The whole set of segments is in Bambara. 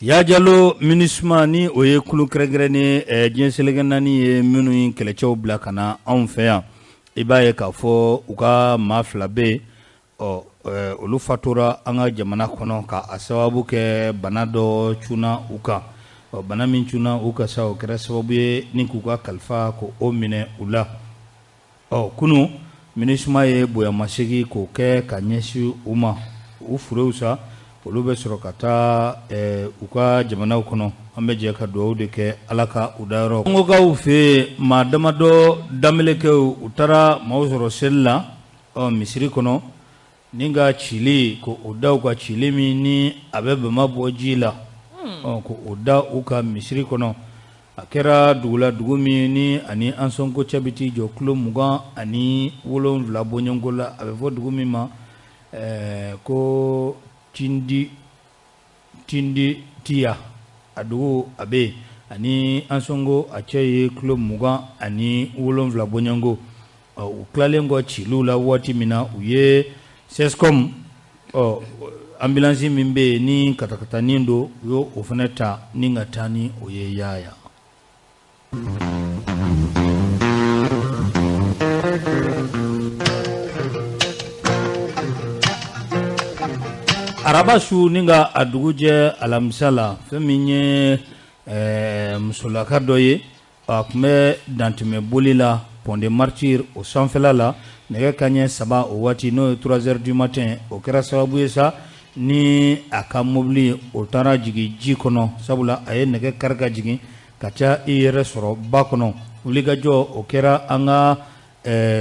Ya Jalo MINUSMA ni o ye kulu kɛrɛnkɛrɛnnen diɲɛ seleke naani ye minnu ye kɛlɛcɛw bila ka na anw fɛ yan, i b'a ye k'a fɔ u ka maa fila bɛ yen, ɔ olu fatura an ka jamana kɔnɔ ka a sababu kɛ bana dɔ cunna u kan. Ɔ bana min cunna u kan sa, o kɛra sababu ye ni k'u ka kalifa ko o minɛ u la. Ɔ kunun MINUSMA ye bonyamasegin k'o kɛ ka ɲɛsin u ma, u furew sa, olu bɛ sɔrɔ ka taa u ka jamanaw kɔnɔ. An bɛ jɛ ka dugawu de kɛ Ala ka u dayɔrɔ. Kɔngokaw fɛ yen, maa damadɔ damelekɛw u taara maaw sɔrɔ seli la, ɔ misiri kɔnɔ ni ka cili ko o da u kan, cili min ni a bɛ bama bɔ ji la, ɔ ko o da u kan misiri kɔnɔ. A kɛra dugu la, dugu min ni ani Ansɔngo cɛ bɛ t'i jɔ kilo 27 bɔɲɔgɔnko la. A bɛ fɔ dugu min ma ko Tindi Tindi Tiya. A dugu a bɛ yen ani Ansɔngo a cɛ ye kilo 27 bɔɲɔgɔnko. Ɔ u tilalen kɔ ciliw la waati min na, u ye CSCOM, ɔ ambulance min bɛ yen ni katakatanin don, u y'o o fana ta ni ka taa ni o ye Yaya. Araba su ni ka a dugujɛ alamisa la, fɛn min ye musolaka dɔ ye, a tun bɛ dantɛmɛ boli la Pont des Martyrs o sanfɛla la nɛgɛ kanɲɛ 3 o waati, n'o ye 3 heures du matin. O kɛra sababu ye sa ni a ka mobili o taara jigin ji kɔnɔ, sabula a ye nɛgɛ kari ka jigin ka taa i yɛrɛ sɔrɔ ba kɔnɔ. Wulikajɔ o kɛra an ka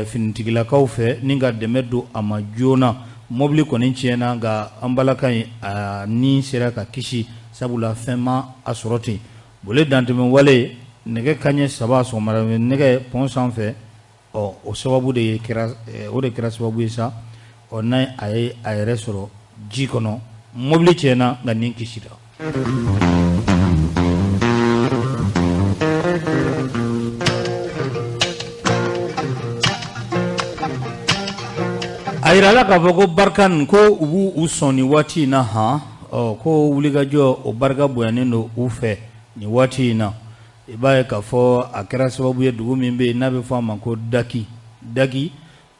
finitigilakaw fɛ ni ka dɛmɛ don a ma joona. Mobili kɔni tiɲɛna, nka an balaka in a ni sera ka kisi, sabula fɛn ma a sɔrɔ ten. Boli dantɛmɛ wale nɛgɛ kanɲɛ 3 sɔgɔmada nɛgɛ pont sanfɛ, ɔ o sababu de kɛra, o de kɛra sababu ye sa, ɔ n'a a ye a yɛrɛ sɔrɔ ji kɔnɔ. Mobili tiɲɛna, nka ni kisira. A yirala k'a fɔ ko Barkhane ko u b'u u sɔn nin waati in na han. Ɔ ko wulikajɔ o barika bonyanen don u fɛ nin waati in na. I b'a ye k'a fɔ a kɛra sababu ye dugu min bɛ yen n'a bɛ fɔ a ma ko Daki Daki,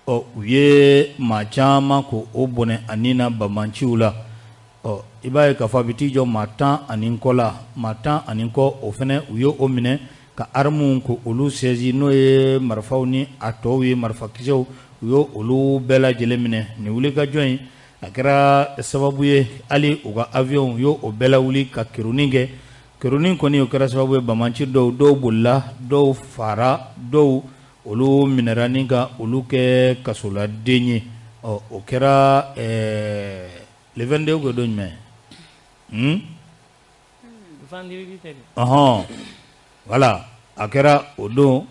ɔ u ye maa caman ko o bɔnɛ a ni na banbaanciw la. Ɔ i b'a ye k'a fɔ a bɛ t'i jɔ maa 10 ni kɔ la, maa 10 ni kɔ, o fana u ye o minɛ ka armes ko olu saisi, n'o ye marifaw ni a tɔw ye, marifakisɛw, u ye olu bɛɛ lajɛlen minɛ. Nin wulikajɔ in a kɛra sababu ye hali u ka avion u y'o bɛɛ lawuli ka kerunni kɛ. Kerunni kɔni o kɛra sababu ye banbaanci dɔw, dɔw bolila, dɔw fara, dɔw olu minɛra ni ka olu kɛ kasoladen ye. Ɔ o kɛra le 22 o don jumɛn? Ɔhɔn, voilà, a kɛra o don,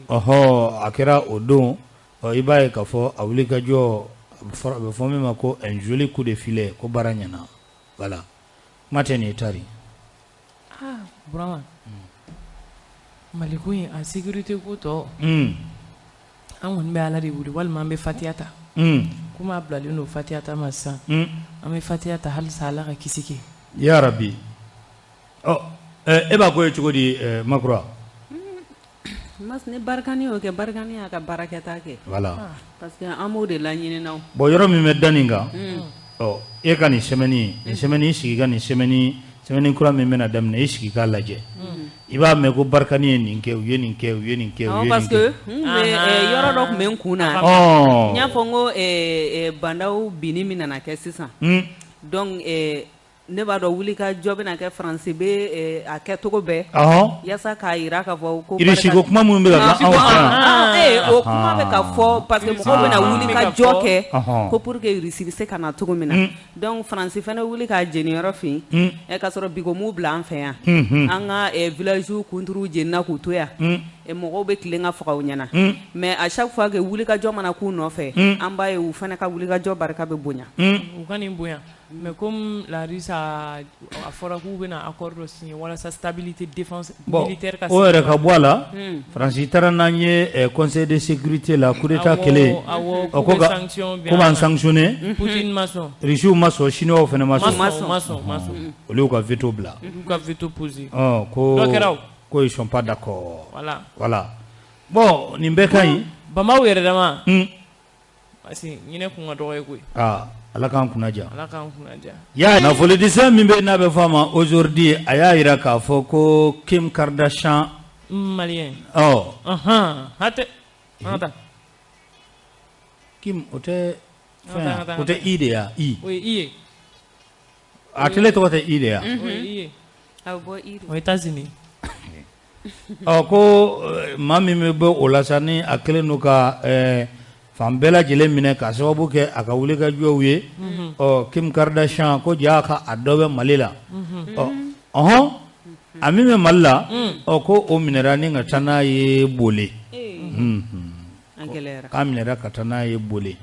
ɔhɔ, a kɛra o don. Ɔ i b'a ye k'a fɔ a wuli ka jɔ a bɛ fɔ min ma ko un joli coup de filet, ko baara ɲɛna. Voilà, kuma tɛ nin ye tari. Ah Burama, Mali ko in a sécurité ko tɔ, an kɔni bɛ Ala de wele walima an bɛ fatiya ta, komi a bilalen don fatiya ta ma sisan, an bɛ fatiya ta halisa Ala ka kisi kɛ. Yarabi. Ɔ e b'a ko ye cogo di, Makura? Ni Barkhane y'o kɛ, Barkhane y'a ka baarakɛta kɛ. Voilà. Parce que an b'o de laɲini na. Bon, yɔrɔ min bɛ da nin kan, ɔ e ka nin semaine, nin semaine i sigi ka nin semaine, semaine kura min bɛna daminɛ, i sigi k'a lajɛ. I b'a mɛn ko Barkhane ye nin kɛ, u ye nin kɛ, u ye nin kɛ, u ye nin kɛ. Parce que n bɛ yɔrɔ dɔ tun bɛ n kun na. N y'a fɔ n ko Bah N'Daw binni min nana kɛ sisan. Donc ne b'a dɔn wuli ka jɔ bɛna kɛ, Faransi bɛ a kɛcogo bɛɛ. Yaasa k'a jira k'a fɔ ko. Irisi ko kuma minnu bɛ ka kɛ anw fɛ yan. O kuma bɛ ka fɔ parce que mɔgɔw bɛna wuli ka jɔ kɛ ko pour que Irisi bɛ se ka na cogo min na. Donc Faransi fana wuli k'a jeniyɔrɔ fin. Ɛ ka sɔrɔ Bigo m'u bila an fɛ yan. An ka village kunturu jenina k'u to yan. Mɔgɔw bɛ tilen ka faga u ɲɛna, mais à chaque fois que wulikajɔ mana k'u nɔfɛ, an b'a ye u fana ka wulikajɔ barika bɛ bonya. U ka nin bonya, mais comme la Russie a fɔra k'u bɛna accord dɔ signer walasa stabilité défense militaire ka o yɛrɛ ka bɔ a la. Faransi taara n'an ye conseil de sécurité la, coup d'état kɛlen, ɔ ko ko b'an sanctionner. Poutine ma sɔn. Russiw ma sɔn, Chinois fana ma sɔn. Ma sɔn. Olu y'u ka veto bila. U y'u ka veto posé. Ɔ ko dɔ kɛra o. Ko ils sont pas d'accord. Voilà. Voilà. Bon, nin bɛɛ ka ɲi. Bamaw yɛrɛ dama. Parce que ɲinɛ kun ka dɔgɔ ye koyi. Aa, Ala k'an kunna diya. Ala k'an kunna diya. Ya kunnafonidisɛn min bɛ n'a bɛ fɔ a ma aujourd'hui, a y'a jira k'a fɔ ko Kim Kardashian malien. Ɔ. Hatɛ. An ka taa. Kim o tɛ fɛn, o tɛ i de ya i. O ye i ye. A tele tɔgɔ tɛ i de ya. O ye i ye. A bɛ bɔ i de. O ye États-Unis. Ɔ ko maa min bɛ bɔ o la sa, ni a kɛlen don ka fan bɛɛ lajɛlen minɛ k'a sababu kɛ a ka wulikajɔw ye. Ɔ Kim Kardashian ko ja ka a dɔ bɛ Mali la. Ɔ ɔhɔn, a min bɛ Mali la, ɔ ko o minɛra ni ka taa n'a ye Bole. A gɛlɛyara. K'a minɛra ka taa n'a ye Bole.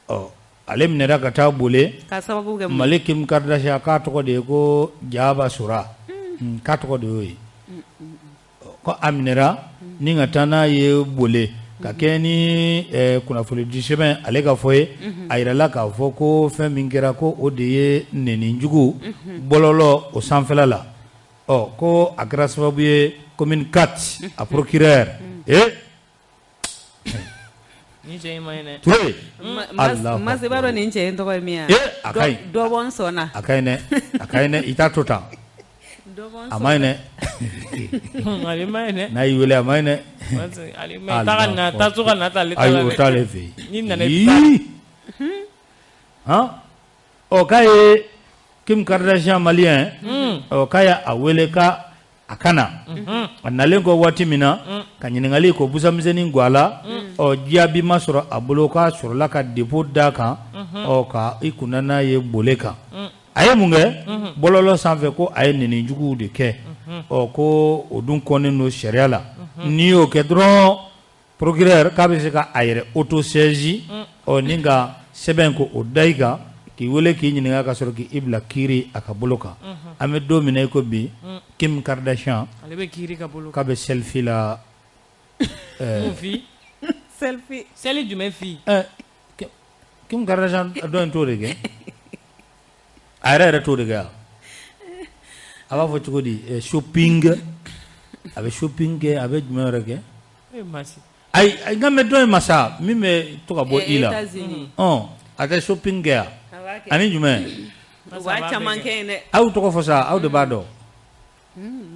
Ɔ ale minɛra ka taa Bole. K'a sababu kɛ Mali Kim Kardashian k'a tɔgɔ de ye ko Jaba Sora. K'a tɔgɔ de y'o ye. Ko a minɛra ni ka taa n'a ye Bole ka kɛ ni kunnafonidi sɛbɛn ale ka fɔ ye, a yirala k'a fɔ ko fɛn min kɛra ko o de ye nɛnijugu bɔlɔlɔ o sanfɛla la. Ɔ ko a kɛra sababu ye commune 4 a procureur Ni cɛ in ma ɲi dɛ. Ture. Mas i b'a dɔn nin cɛ in tɔgɔ ye min ye? A ka ɲi. Dɔ bɔ n sɔn na. A ka ɲi dɛ, a ka ɲi dɛ, i t'a to tan. A ma ɲi dɛ. Ale ma ɲi dɛ. N'a y'i wele a ma ɲi dɛ. Ale ma ɲi. Taa ka na, taa so ka na ta ale ta la Ayi dɛ. o t'ale fɛ yen. N'i nana i bɛ taa. Han, ɔ k'a ye Kim Kardashian malien, ɔ k'a y'a wele k'a a ka na. A nalen kɔ waati min na, ka ɲininkali ko busamisɛnnin gan a la, ɔ jaabi ma sɔrɔ a bolo, k'a sɔrɔla ka dépôt d'a kan, ɔ ka i kunna n'a ye Bole kan. A ye mun kɛ bɔlɔlɔ sanfɛ? Ko a ye nɛnijuguw de kɛ. Ɔ ko o dun kɔnnen don sariya la, n'i y'o kɛ dɔrɔn, procureur k'a bɛ se ka a yɛrɛ auto-saisi, ɔ ni ka sɛbɛn ko o da i kan, k'i wele k'i ɲininka ka sɔrɔ k'i bila kiiri a ka bolo kan. An bɛ don min na i ko bi, Kim Kardashian Ale bɛ kiiri ka bolo k'a bɛ selfie la. Mun fi? Selfie. Seli jumɛn fi? Kim Kardashian dɔ in t'o de kɛ, a yɛrɛ yɛrɛ t'o de kɛ yan. A b'a fɔ cogo di, shopping, a bɛ shopping kɛ, a bɛ jumɛn wɛrɛ kɛ? Masi. Ayi, n ka mɛn dɔ in ma sa, min bɛ to ka bɔ i la. États-Unis. Ɔ a tɛ shopping kɛ yan? A b'a kɛ. Ani jumɛn? U b'a caman kɛ yen dɛ. Aw tɔgɔ fɔ sa, aw de b'a dɔn.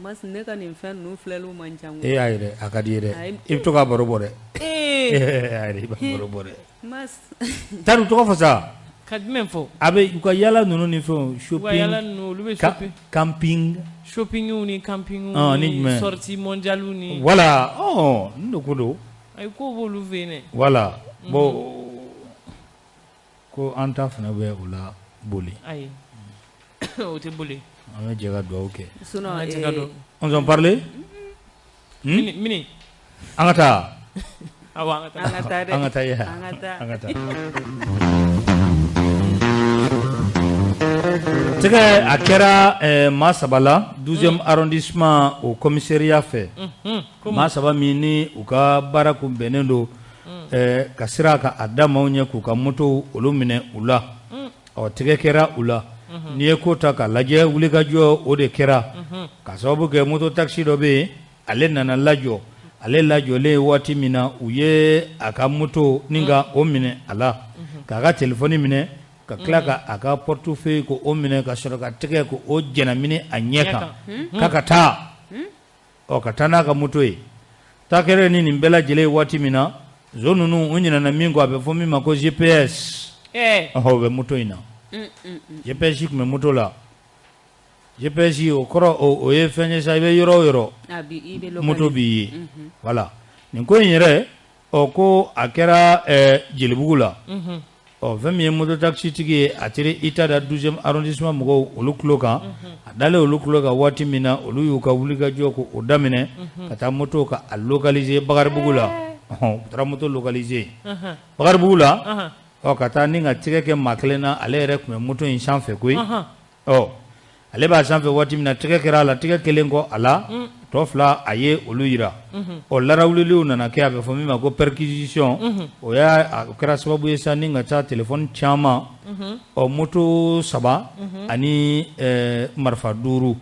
Mas ne ka nin fɛn ninnu filɛliw man ca. E y'a ye dɛ, a ka di i ye dɛ. I bɛ to ka baro bɔ dɛ. A yɛrɛ i b'a baro bɔ dɛ. Mas. Tari tɔgɔ fɔ sa. Ka jumɛn fɔ? A bɛ u ka yala ninnu ni fɛnw, U ka shopping. yala ninnu, olu bɛ shopping. Camping. Shopping ni camping ni ni jumɛn? Sortie mondiale ni. Voilà, ɔ n de ko don. Ayi, ko b'olu fɛ yen dɛ. Voilà, bon, ko an ta fana bɛ o la boli. Ayi, o tɛ boli. An bɛ jɛ ka dugawu kɛ. Sinon An ka jɛ ka dugawu. On s'en parler? Mini mini. An ka taa. Awɔ, an ka taa. An ka taa dɛ. An ka taa ya. An ka taa. An ka taa. Tɛgɛ a kɛra maa saba la 12e arrondissement o commissariat fɛ. Maa saba min ni u ka baara kun bɛnnen don ka sira ka a da maaw ɲɛ k'u ka moto olu minɛ u la. Ɔ tɛgɛ kɛra u la. N'i ye ko ta k'a lajɛ, wulikajɔ o de kɛra ka sababu kɛ moto taxi dɔ bɛ yen, ale nana lajɔ. Ale lajɔlen waati min na, u ye a ka moto ni ka o minɛ a la, k'a ka téléphone minɛ, ka tila ka a ka portefeuille ko o minɛ, ka sɔrɔ ka tɛgɛ ko o jɛnamini a ɲɛ kan k'a ka taa. Ɔ ka taa n'a ka moto ye. Taa kɛra ni nin bɛɛ lajɛlen ye waati min na, zon ninnu u ɲinɛna min kɔ, a bɛ fɔ min ma ko GPS. Ɔhɔ, o bɛ moto in na. GPS tun bɛ moto la. GPS o kɔrɔ o ye fɛn ye sa, i bɛ yɔrɔ o yɔrɔ moto b'i ye. Voilà, nin ko in yɛrɛ, ɔ ko a kɛra Jelibugu la. Ɔ fɛn min ye moto taxi tigi ye, a taara i ta da 12e arrondissement mɔgɔw olu tulo kan. A A dalen olu tulo kan waati min na, olu y'u ka wulikajɔ ko o daminɛ ka taa moto ka a localiser Bakaribugu la. Ɔhɔn, u taara moto localiser Bakaribugu la. Ɔ, ka taa ni ka tɛgɛ kɛ maa kelen na, ale yɛrɛ tun bɛ moto in sanfɛ koyi. Ɔ, ale b'a sanfɛ waati min na, tɛgɛ kɛra a la, tɛgɛ kelen kɔ a la, tɔ fila a ye olu yira. Ɔ, larawuliliw nana kɛ, a bɛ fɔ min ma ko perquisition. O y'a o kɛra sababu ye sa ni ka taa téléphone caman, ɔ, moto 3 ani marifa 5,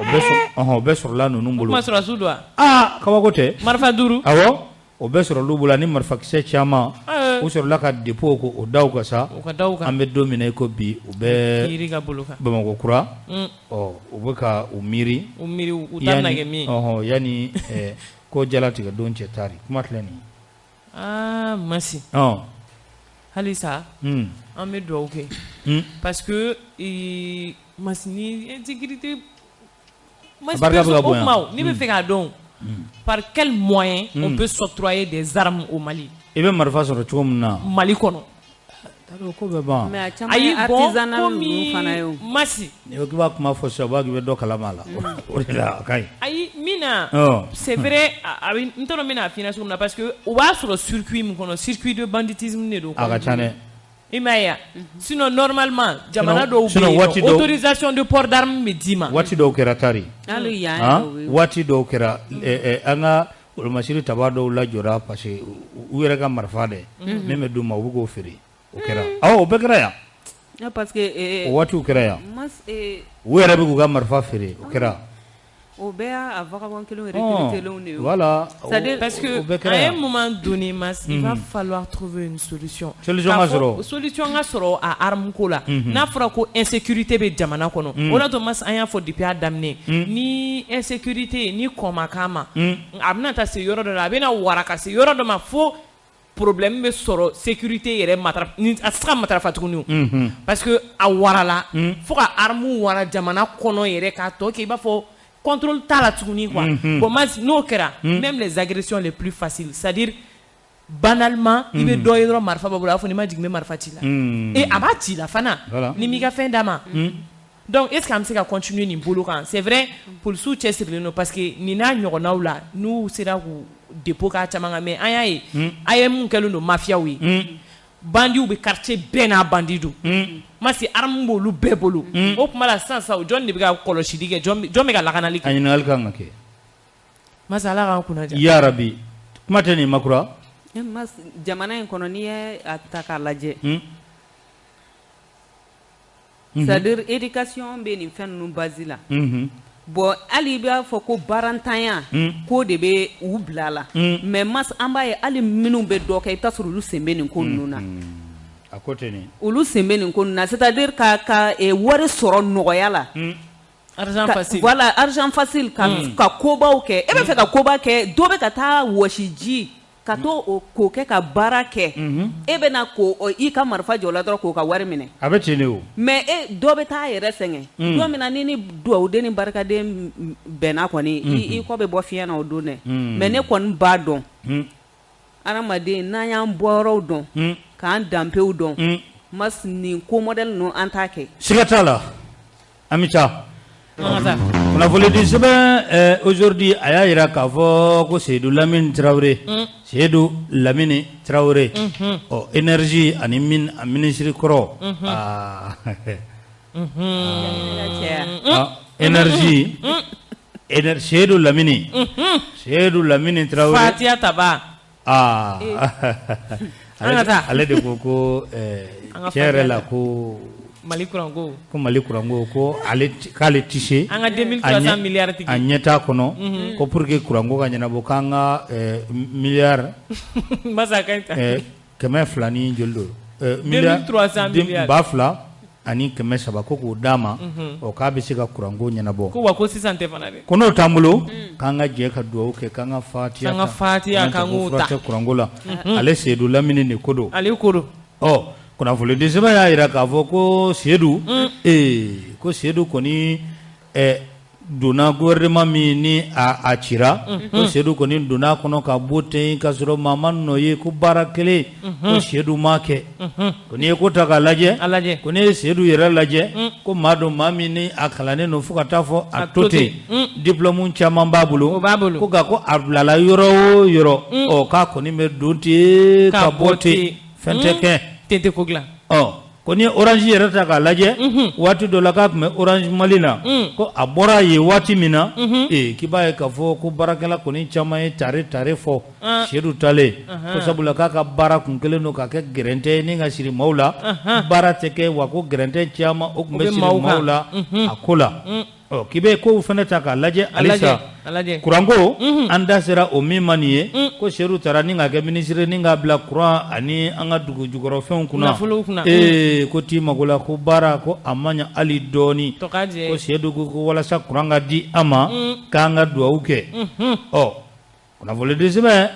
o bɛɛ ɔhɔn, o bɛɛ sɔrɔla ninnu bolo. O kuma sɔrɔsiw don wa? Aa, kabako tɛ. Marifa 5. Awɔ, o bɛɛ sɔrɔla u bolo ani marifakisɛ caman. U sɔrɔla ka dépôt ko o da u kan sa. U ka da u kan. An bɛ don min na i ko bi, u bɛ kiiri ka bolo kan. Bamakɔ kura. Ɔ, u bɛ ka u miiri. U miiri u ta bɛna kɛ min ye. Ɔhɔn, yanni ko jalatigɛ don cɛ taari kuma filɛ nin ye. Aa, Masi. Ɔn. Halisa. An bɛ dugawu kɛ. Parce que Masi ni insécurité. Masi, barika bɛ ka bonya. O kuma ne bɛ fɛ k'a dɔn. Par quel moyen on peut s'octroyer des armes au Mali? I bɛ marifa sɔrɔ cogo min na. Mali kɔnɔ. Ko bɛ ban. Mais a caman ye artisanal ninnu fana ye o. Masi. N'i ko k'i b'a kuma fɔ sisan, u b'a k'i bɛ dɔ kalama a la. O de la a ka ɲi. Ayi, min na. C'est vrai, a bɛ n t'a dɔn n bɛna a f'i ɲɛna cogo min na, parce que o b'a sɔrɔ circuit min kɔnɔ, circuit de banditisme de don. A ka ca dɛ. I m'a ye wa? Sinon normalement jamana dɔw bɛ yen, autorisation de port d'arme bɛ d'i ma. Waati dɔw kɛra tari. Hali yan yɛrɛ. Waati dɔw kɛra an ka olomasiri taba dɔw lajɔra parce que u yɛrɛ ka marifa dɛ. Min bɛ d'u ma, u bɛ k'o feere. O kɛra. Awɔ, o bɛɛ kɛra yan. Parce que o waatiw kɛra yan. U yɛrɛ bɛ k'u ka marifa feere, o kɛra. O bɛɛ y'a vagabond kelenw recruter lenw de ye. Voilà. C'est-à-dire parce que à un moment donné, Mas, il va falloir trouver une solution. Solution ka sɔrɔ. Solution ka sɔrɔ a arme ko la. N'a fɔra ko insécurité bɛ jamana kɔnɔ. O de to Mas, an y'a fɔ depuis a daminɛ. Ni insécurité ni kɔn ma k'a ma, a bɛna taa se yɔrɔ dɔ la, a bɛna wara ka se yɔrɔ dɔ ma fo problème bɛ sɔrɔ sécurité yɛrɛ matarafa ni a tɛ se ka matarafa tuguni. Parce que a warala fo ka arme wara jamana kɔnɔ yɛrɛ k'a tɔ kɛ i b'a fɔ contrôle t'a la tuguni quoi. Bon, Mas, n'o kɛra, même les agressions les plus faciles, c'est-à-dire banalement, i bɛ dɔ ye dɔrɔn marifa b'a bolo, a b'a fɔ n'i ma jigin n bɛ marifa ci la. Et a b'a ci la fana. Ni m'i ka fɛn d'a ma. Donc est-ce qu'an bɛ se ka continuer nin bolo kan? C'est vrai, policiers cɛsirilen don parce que nin n'a ɲɔgɔnnaw la, n'u sera k'u dépôt k'a caman kan, mais an y'a ye AEM kɛlen don mafiaw ye. Bandiw bɛ quartier bɛɛ n'a bandi don. Masi, arme b'olu bɛɛ bolo. O tuma la sisan sisan, jɔn de bɛ ka kɔlɔsili kɛ, jɔn bɛ ka lakanali kɛ? A ɲininkali kan ka kɛ. Masi, Ala k'an kunna diya. Ya rabi, kuma tɛ nin makura. Jamana in kɔnɔ, n'i ye a ta k'a lajɛ. C'est-à-dire éducation bɛ nin fɛn ninnu base la. Bon, hali i b'a fɔ ko baarantanya ko de bɛ u bila la. Mais Mas, an b'a ye hali minnu bɛ dɔ kɛ, i bɛ taa sɔrɔ olu sen bɛ nin ko ninnu na. A ko tɛ nin. Olu sen bɛ nin ko ninnu na, c'est-à-dire ka wari sɔrɔ nɔgɔya la. Argent facile. Voilà, argent facile ka kobaw kɛ. E bɛ fɛ ka koba kɛ, dɔ bɛ ka taa wɔsi ji ka to k'o kɛ ka baara kɛ. E bɛna ko i ka marifa jɔ la dɔrɔn k'o ka wari minɛ. A bɛ ten de o. Mais e dɔ bɛ taa yɛrɛ sɛgɛn. Don min na ni dugawuden ni barikaden bɛnna kɔni, i kɔ bɛ bɔ fiɲɛ na o don dɛ. Mais ne kɔni b'a dɔn. Adamaden, n'an y'an bɔyɔrɔw dɔn, k'an danbew dɔn, Mas, nin ko modèle ninnu an t'a kɛ. Siga t'a la. An bɛ taa. Kunnafonidi sɛbɛn aujourd'hui, a y'a jira k'a fɔ ko Seyidu Lamini Tarawele, Seyidu Lamini Tarawele, ɔ, énergie ani mine a ministre kɔrɔ, aa, énergie, Seyidu Lamini, Seyidu Lamini Tarawele. Fatiya Taba. Aa, ale de ko ko tiɲɛ yɛrɛ la ko Mali kuranko, ko Mali kuranko, ko ale k'ale tɛ se. An ka 2300 milliards tigi. A ɲɛ t'a kɔnɔ, ko pour que kuranko ka ɲɛnabɔ, k'an ka miliyari Masa ka ɲi ta. 200 ni joli don? 2300 milliards. 2300 ko k'o d'a ma, ɔ, k'a bɛ se ka kuranko ɲɛnabɔ. Ko wa ko sisan tɛ fana dɛ. Ko n'o t'an bolo, k'an ka jɛ ka dugawu kɛ, k'an ka fatiya ta. K'an ka fatiya, k'an k'o ta. Kuranko la. Ale Seyidu Lamini de ko don. Ale ko don. Ɔ, kunnafonidi sɛbɛn y'a jira k'a fɔ ko Seyidu, ko Seyidu kɔni donna gouvernement min ni a cira, ko Seydou kɔni donna kɔnɔ ka bɔ ten ka sɔrɔ maa ma nɔ ye ko baara kelen ko Seydou ma kɛ. Ko n'i ye ko ta k'a lajɛ, ko n'i ye Seydou yɛrɛ lajɛ, ko maa don maa min ni a kalannen don fo ka taa fɔ a to ten, diplôme caman b'a bolo, ko nka ko a bilala yɔrɔ o yɔrɔ, ɔ k'a kɔni bɛ don ten ka bɔ ten, fɛn tɛ kɛ. Ten tɛ ko dilan. Ɔ ko ni Orange yɛrɛ ta k'a lajɛ, waati dɔ la k'a tun bɛ Orange Mali la, ko a bɔra yen waati min na, k'i b'a ye k'a fɔ ko baarakɛla kɔni caman ye tare tare fɔ Seydou talen, ko sabula k'a ka baara kun kelen don ka kɛ gɛrɛntɛ ye ni ka siri maaw la, baara tɛ kɛ wa ko gɛrɛntɛ caman o tun bɛ siri maaw la a ko la. Ɔ k'i bɛ kow fana ta k'a lajɛ halisa, kuranko an da sera o min ma nin ye, ko Seydou taara ni ka kɛ minisiri ni k'a bila kuran ani an ka dugu jukɔrɔfɛnw kunna, ko t'i mago la, ko baara ko a ma ɲɛ hali dɔɔni, ko Seydou ko walasa kuran ka di an ma k'an ka duwawu kɛ. Ɔ kunnafonidi sɛbɛn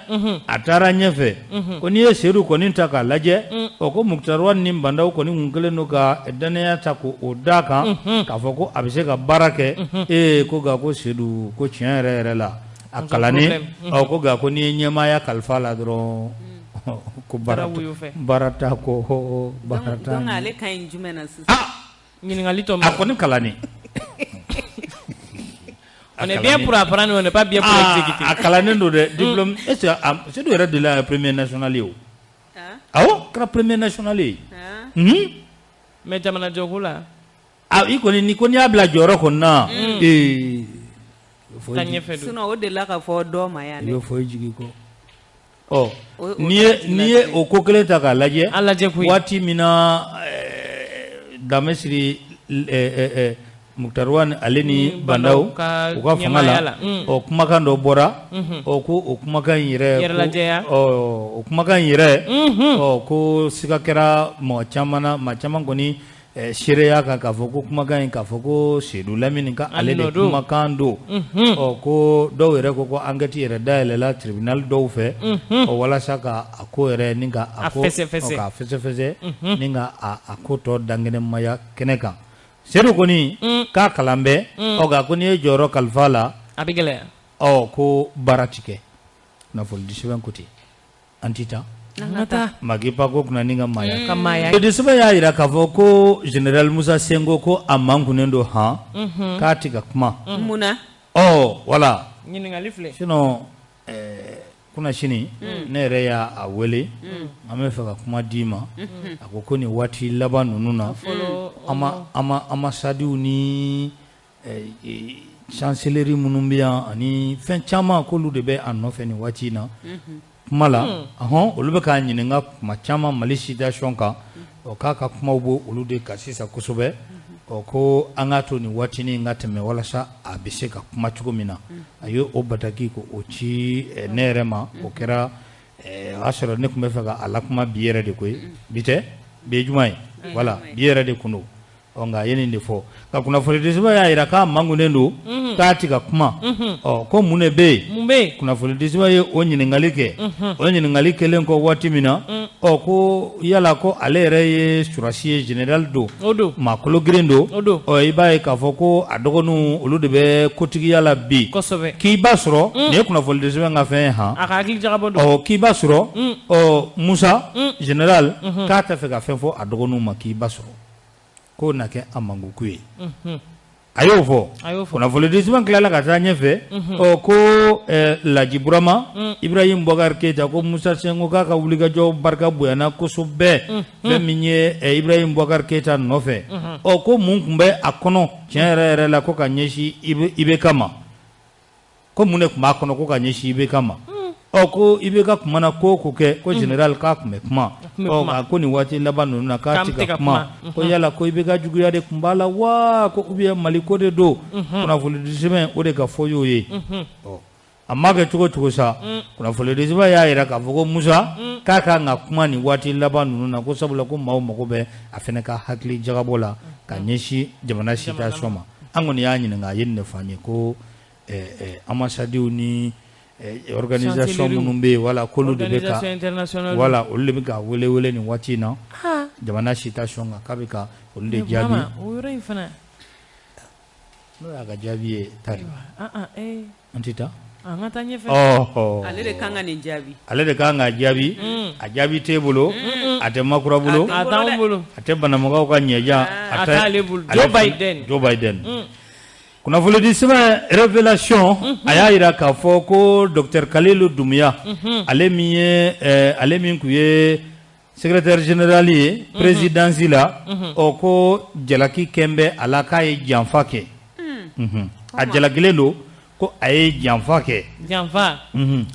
a taara ɲɛfɛ, ko n'i ye Seydou kɔni ta k'a lajɛ, ɔ ko Moctar Ouane ni Bah N'Daw kɔni kun kɛlen don ka danaya ta k'o d'a kan k'a fɔ ko a bɛ se ka baara kɛ. Ko nka ko Seydou ko tiɲɛ yɛrɛ yɛrɛ la a kalannen, ɔ ko nka ko n'i ye ɲɛmaaya kalifa la dɔrɔn ko baara t'a kɔ, baara t'a. Donc ale ka ɲi jumɛn na sisan? Ɲininkali tɔ a kɔni kalannen. On est bien pour apprendre, on n'est pas bien pour exécuter. A kalannen don dɛ, diplôme est-ce que Seydou yɛrɛ delila ka premier national ye o? Awɔ, kɛra premier national ye. Mais jamana jɔko la. Ah, i kɔni ni ko n'i y'a bila jɔyɔrɔ kɔni na. Taa ɲɛfɛ don. Sinon o delila ka fɔ dɔ ma yan dɛ. I bɛ fɔ i jigi kɔ. Ɔ n'i ye o ko kelen ta k'a lajɛ. A lajɛ koyi. Waati min na danbe siri Moctar Ouane ale ni Bah N'Daw u ka fanga la, ɔ kumakan dɔ bɔra, ɔ ko o kumakan in yɛrɛ, ɔ o kumakan in yɛrɛ, ɔ ko siga kɛra mɔgɔ caman na, maa caman kɔni seereya kan k'a fɔ ko kumakan in k'a fɔ ko Seydou Lamine ka ale de kumakan don. Ɔ ko dɔw yɛrɛ ko ko enquête yɛrɛ dayɛlɛla tribunal dɔw fɛ, ɔ walasa ka a ko yɛrɛ ni ka a ko k'a fɛsɛfɛsɛ ni ka a ko tɔ dankɛnɛmaya kɛnɛ kan. Seydou kɔni k'a kalan bɛ, ɔ nka ko n'i ye jɔyɔrɔ kalifa la a bɛ gɛlɛya. Ɔ ko baara ti kɛ. Kunnafonidi sɛbɛn ko ten, an ti taa. Maki Pako kunna ni ka maaya. Ka maaya. Kunnafonidi sɛbɛn y'a jira k'a fɔ ko général Moussa Sinko ko a mankunnen don han, k'a ti ka kuma. Mun na? Ɔ voilà. Ɲininkali filɛ. Sinon kunna sini ne yɛrɛ y'a wele, an bɛ fɛ ka kuma d'i ma. A ko ko nin waati laban ninnu na, ambassades ni chancellerie minnu bɛ yan ani fɛn caman k'olu de bɛ a nɔfɛ nin waati in na kuma la. Ɔhɔn, olu bɛ k'a ɲininka kuma caman Mali situation kan, ɔ k'a ka kumaw b'o olu de kan sisan kosɛbɛ. Ɔ ko an k'a to nin waatinin ka tɛmɛ walasa a bɛ se ka kuma cogo min na. A ye o bataki ko o ci ne yɛrɛ ma, o kɛra o y'a sɔrɔ ne tun bɛ fɛ ka a lakuma bi yɛrɛ de koyi. Bi tɛ, bi ye juma ye, voilà, bi yɛrɛ de kun don. Ɔ nka a ye nin de fɔ. Nka kunnafonidi sɛbɛn y'a jira k'a mankunnen don, k'a ti ka kuma. Ɔ ko mun de bɛ yen? Kunnafonidi sɛbɛn ye o ɲininkali kɛ. O ɲininkali kɛlen kɔ waati min na, ɔ ko yala ko ale yɛrɛ ye surasi ye, général don, maa kolo girin don. Ɔ i b'a ye k'a fɔ ko a dɔgɔninw olu de bɛ kotigiya la bi. K'i b'a sɔrɔ nin ye kunnafonidi sɛbɛn ka fɛn ye han. A ka hakili jagabɔ don. Ɔ k'i b'a sɔrɔ ɔ Musa général k'a tɛ fɛ ka fɛn fɔ a dɔgɔninw ma k'i b'a sɔrɔ. K'o na kɛ a mankuku ye. A y'o fɔ. Kunnafonidi sɛbɛn tilala ka taa ɲɛfɛ. Ɔ ko Laji Burama Ibrahim Boubacar Keita ko Moussa Sinko k'a ka wulikajɔ barika bonyana kosɛbɛ. Fɛn min ye Ibrahim Boubacar Keita nɔfɛ. Ɔ ko mun tun bɛ a kɔnɔ tiɲɛ yɛrɛ yɛrɛ la ko ka ɲɛsin IBK ma. Ko mun de tun b'a kɔnɔ ko ka ɲɛsin IBK ma. Ɔ ko IBK kuma na ko ko kɛ ko général k'a tun bɛ kuma. Ɔ nka ko nin waati laban ninnu na k'a ti ka kuma. Ko yala ko IBK juguya de tun b'a la wa ko ou bien Mali ko de don. Kunnafonidi sɛbɛn o de ka fɔ y'o ye. Ɔ a ma kɛ cogo cogo sa, kunnafonidi sɛbɛn y'a jira k'a fɔ ko Musa k'a kan ka kuma nin waati laban ninnu na ko sabula ko maaw mago bɛ a fana ka hakili jagabɔ la ka ɲɛsin jamana situation ma. An kɔni y'a ɲininka, a ye nin de fɔ an ye ko ambassades ni organisation minnu bɛ yen, voilà, k'olu de bɛ ka, voilà, olu de bɛ ka wele wele nin waati in na jamana situation kan, k'a bɛ ka olu de jaabi. O yɔrɔ in fana N'o y'a ka jaabi ye tari. An tɛ taa. An ka taa ɲɛfɛ. Ale de kan ka nin jaabi. Ale de kan ka jaabi. A jaabi t'e bolo. A tɛ Makura bolo. A t'anw bolo. A tɛ Banamɔgɔw ka ɲɛja. A t'ale bolo. Joe Biden. Joe Biden. Kunnafonidi sɛbɛn Révélation a y'a jira k'a fɔ ko docteur Kalilu Dumuya ale min ye ale min tun ye secrétaire général ye présidence la ɔ ko jalaki kɛn bɛ a la k'a ye janfa kɛ. A jalakilen don ko a ye janfa kɛ. Janfa.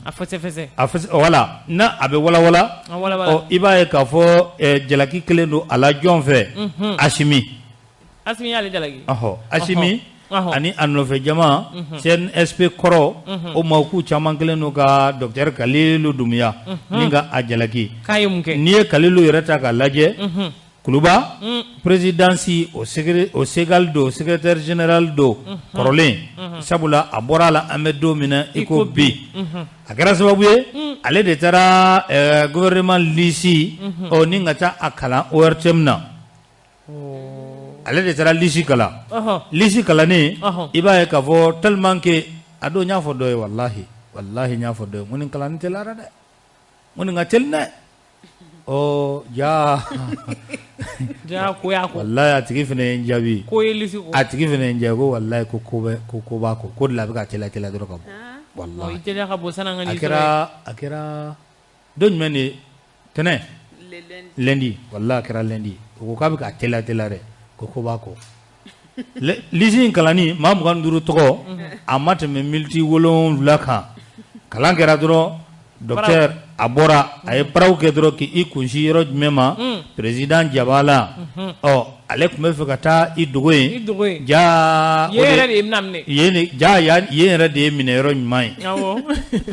A fɛsɛfɛsɛ. A fɛsɛ voilà n'a a bɛ walawala. Ɔ i b'a ye k'a fɔ jalaki kelen don a la jɔn fɛ. Asimi. Asimi y'ale jalaki. Ɔhɔ Asimi. Ani a nɔfɛ jama CNSP kɔrɔ o maaw k'u caman kelen don ka docteur Kalilu Dumuya ni ka a jalaki. K'a ye mun kɛ? N'i ye Kalilu yɛrɛ ta k'a lajɛ. Kuluba présidence o Segal don secrétaire général don kɔrɔlen sabula a bɔra a la an bɛ don min na i ko bi a kɛra sababu ye ale de taara gouvernement lisi ɔ ni ka taa a kalan ORTM na ale de taara lisi kalan lisi kalannen i b'a ye k'a fɔ tellement que a don n y'a fɔ dɔ ye walahi walahi n y'a fɔ dɔ ye n ko nin kalanni teliyara dɛ n ko nin ka teli dɛ. Ɔ ja ja ko y'a ko walahi a tigi fana ye n jaabi ko ye lisi ko a tigi fana ye n jaabi ko walahi ko ko bɛ ko b'a kɔ ko de la a bɛ ka teliya teliya dɔrɔn ka bɔ walahi i teliya ka bɔ sanni an ka n'i sɔrɔ a kɛra don jumɛn de tɛnɛn lundi walahi a kɛra lundi o ko k'a bɛ ka teliya teliya dɛ ko b'a kɔ lisi in kalanni maa 25 tɔgɔ a ma tɛmɛ miniti 7 kan kalan kɛra dɔrɔn docteur a bɔra a ye paraw kɛ dɔrɔn k'i kunsin yɔrɔ jumɛn ma président Jabala ɔ ale tun bɛ fɛ ka taa i dogo yen ja yen yɛrɛ de ye minɛ yɔrɔ ɲuman ye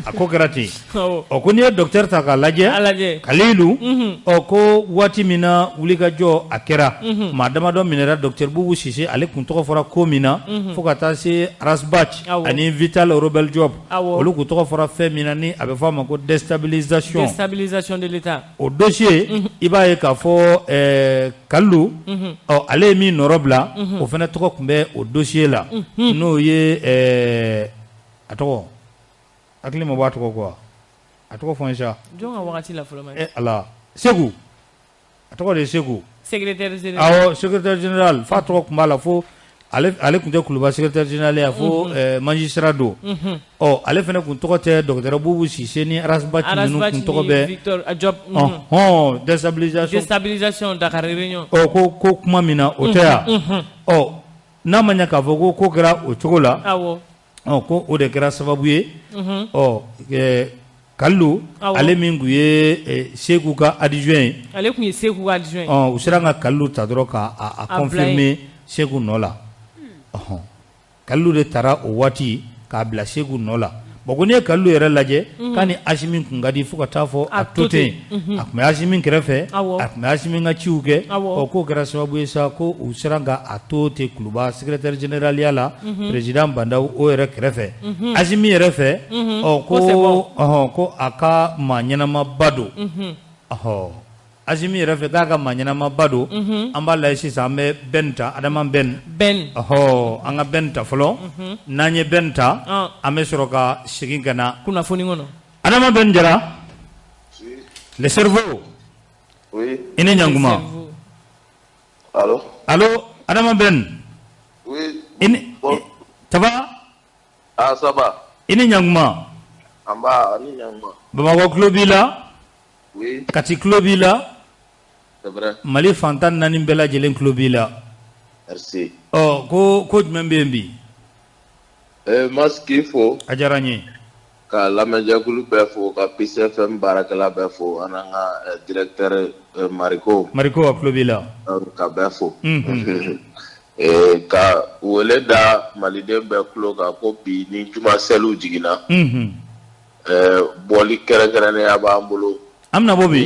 a ko kɛra ten ɔ ko n'i ye docteur ta k'a lajɛ Kalilu ɔ ko waati min na wulikajɔ a kɛra maa damadɔ minɛra docteur Bubu Sise ale tun tɔgɔ fɔra ko min na fo ka taa se Ras Bath ani Vital Robert Diop olu tun tɔgɔ fɔra fɛn min na ni a bɛ fɔ a ma ko déstabilisation déstabilisation de l'État o dossier i b'a ye k'a fɔ Kalilu ɔ ale ye min nɔrɔ bila o fana tɔgɔ tun bɛ o dossier la n'o ye a tɔgɔ hakili ma bɔ a tɔgɔ quoi a tɔgɔ fɔ n sa jɔn ka wagati la fɔlɔ ma ala Segu a tɔgɔ de ye Segu secrétaire général awɔ secrétaire général f'a tɔgɔ tun b'a la fo ale tun tɛ Kuluba secrétaire général ye fo magistrat don ɔ ale fana tun tɔgɔ tɛ docteur Bubu Sise ni Ras Bath ninnu tun tɔgɔ bɛ ɔhɔn déstabilisation déstabilisation Dakar réunion ɔ ko kuma min na o tɛ yan ɔ n'a ma ɲɛ k'a fɔ ko kɛra o cogo la awɔ ɔ ko o de kɛra sababu ye ɔ Kalilu ale min tun ye Segu ka adjoint ye ale tun ye Segu ka adjoint ɔ u sera ka Kalilu ta dɔrɔn k'a confirmer Segu nɔ la ɔhɔn Kalilu de taara o waati k'a bila Segu nɔ la bon ko n'i ye Kalilu yɛrɛ lajɛ k'a ni Asimi tun ka di fo ka taa fɔ a to ten a tun bɛ Asimi kɛrɛfɛ a tun bɛ Asimi ka ciw kɛ ɔ k'o kɛra sababu ye sa ko u sera ka a to ten Kuluba secrétaire général ya la président Bandaw o yɛrɛ kɛrɛfɛ Asimi yɛrɛ fɛ ɔ ko ɔhɔn ko a ka maa ɲɛnamaba don ɔhɔ Asimi yɛrɛ fɛ k'a ka maa ɲɛnamaba don an b'a lajɛ sisan an bɛ Ben ta Adama Ben ɔhɔ an ka Ben ta fɔlɔ n'an ye Ben ta an bɛ sɔrɔ ka segin ka na kunnafoni kɔnɔ Adama Ben Jara le cerveau oui i ni ɲankuma allo allo Adama Ben oui i ni ça va ah ça va i ni ɲankuma an ba ni ɲankuma Bamakɔ tulo b'i la oui Kati tulo b'i la c'est vrai Mali fantan naani bɛɛ lajɛlen tulo b'i la merci ɔ ko jumɛn bɛ yen bi Mas k'i fo a diyara n ye ka lamɛnjɛkulu bɛɛ fo ka Peace FM baarakɛla bɛɛ fo an n'an ka directeur Mariko a tulo b'i la ka bɛɛ fo ka wele da maliden bɛɛ tulo kan ko bi ni juma seliw jiginna bɔli kɛrɛnkɛrɛnnenya b'an bolo an bɛna bɔ bi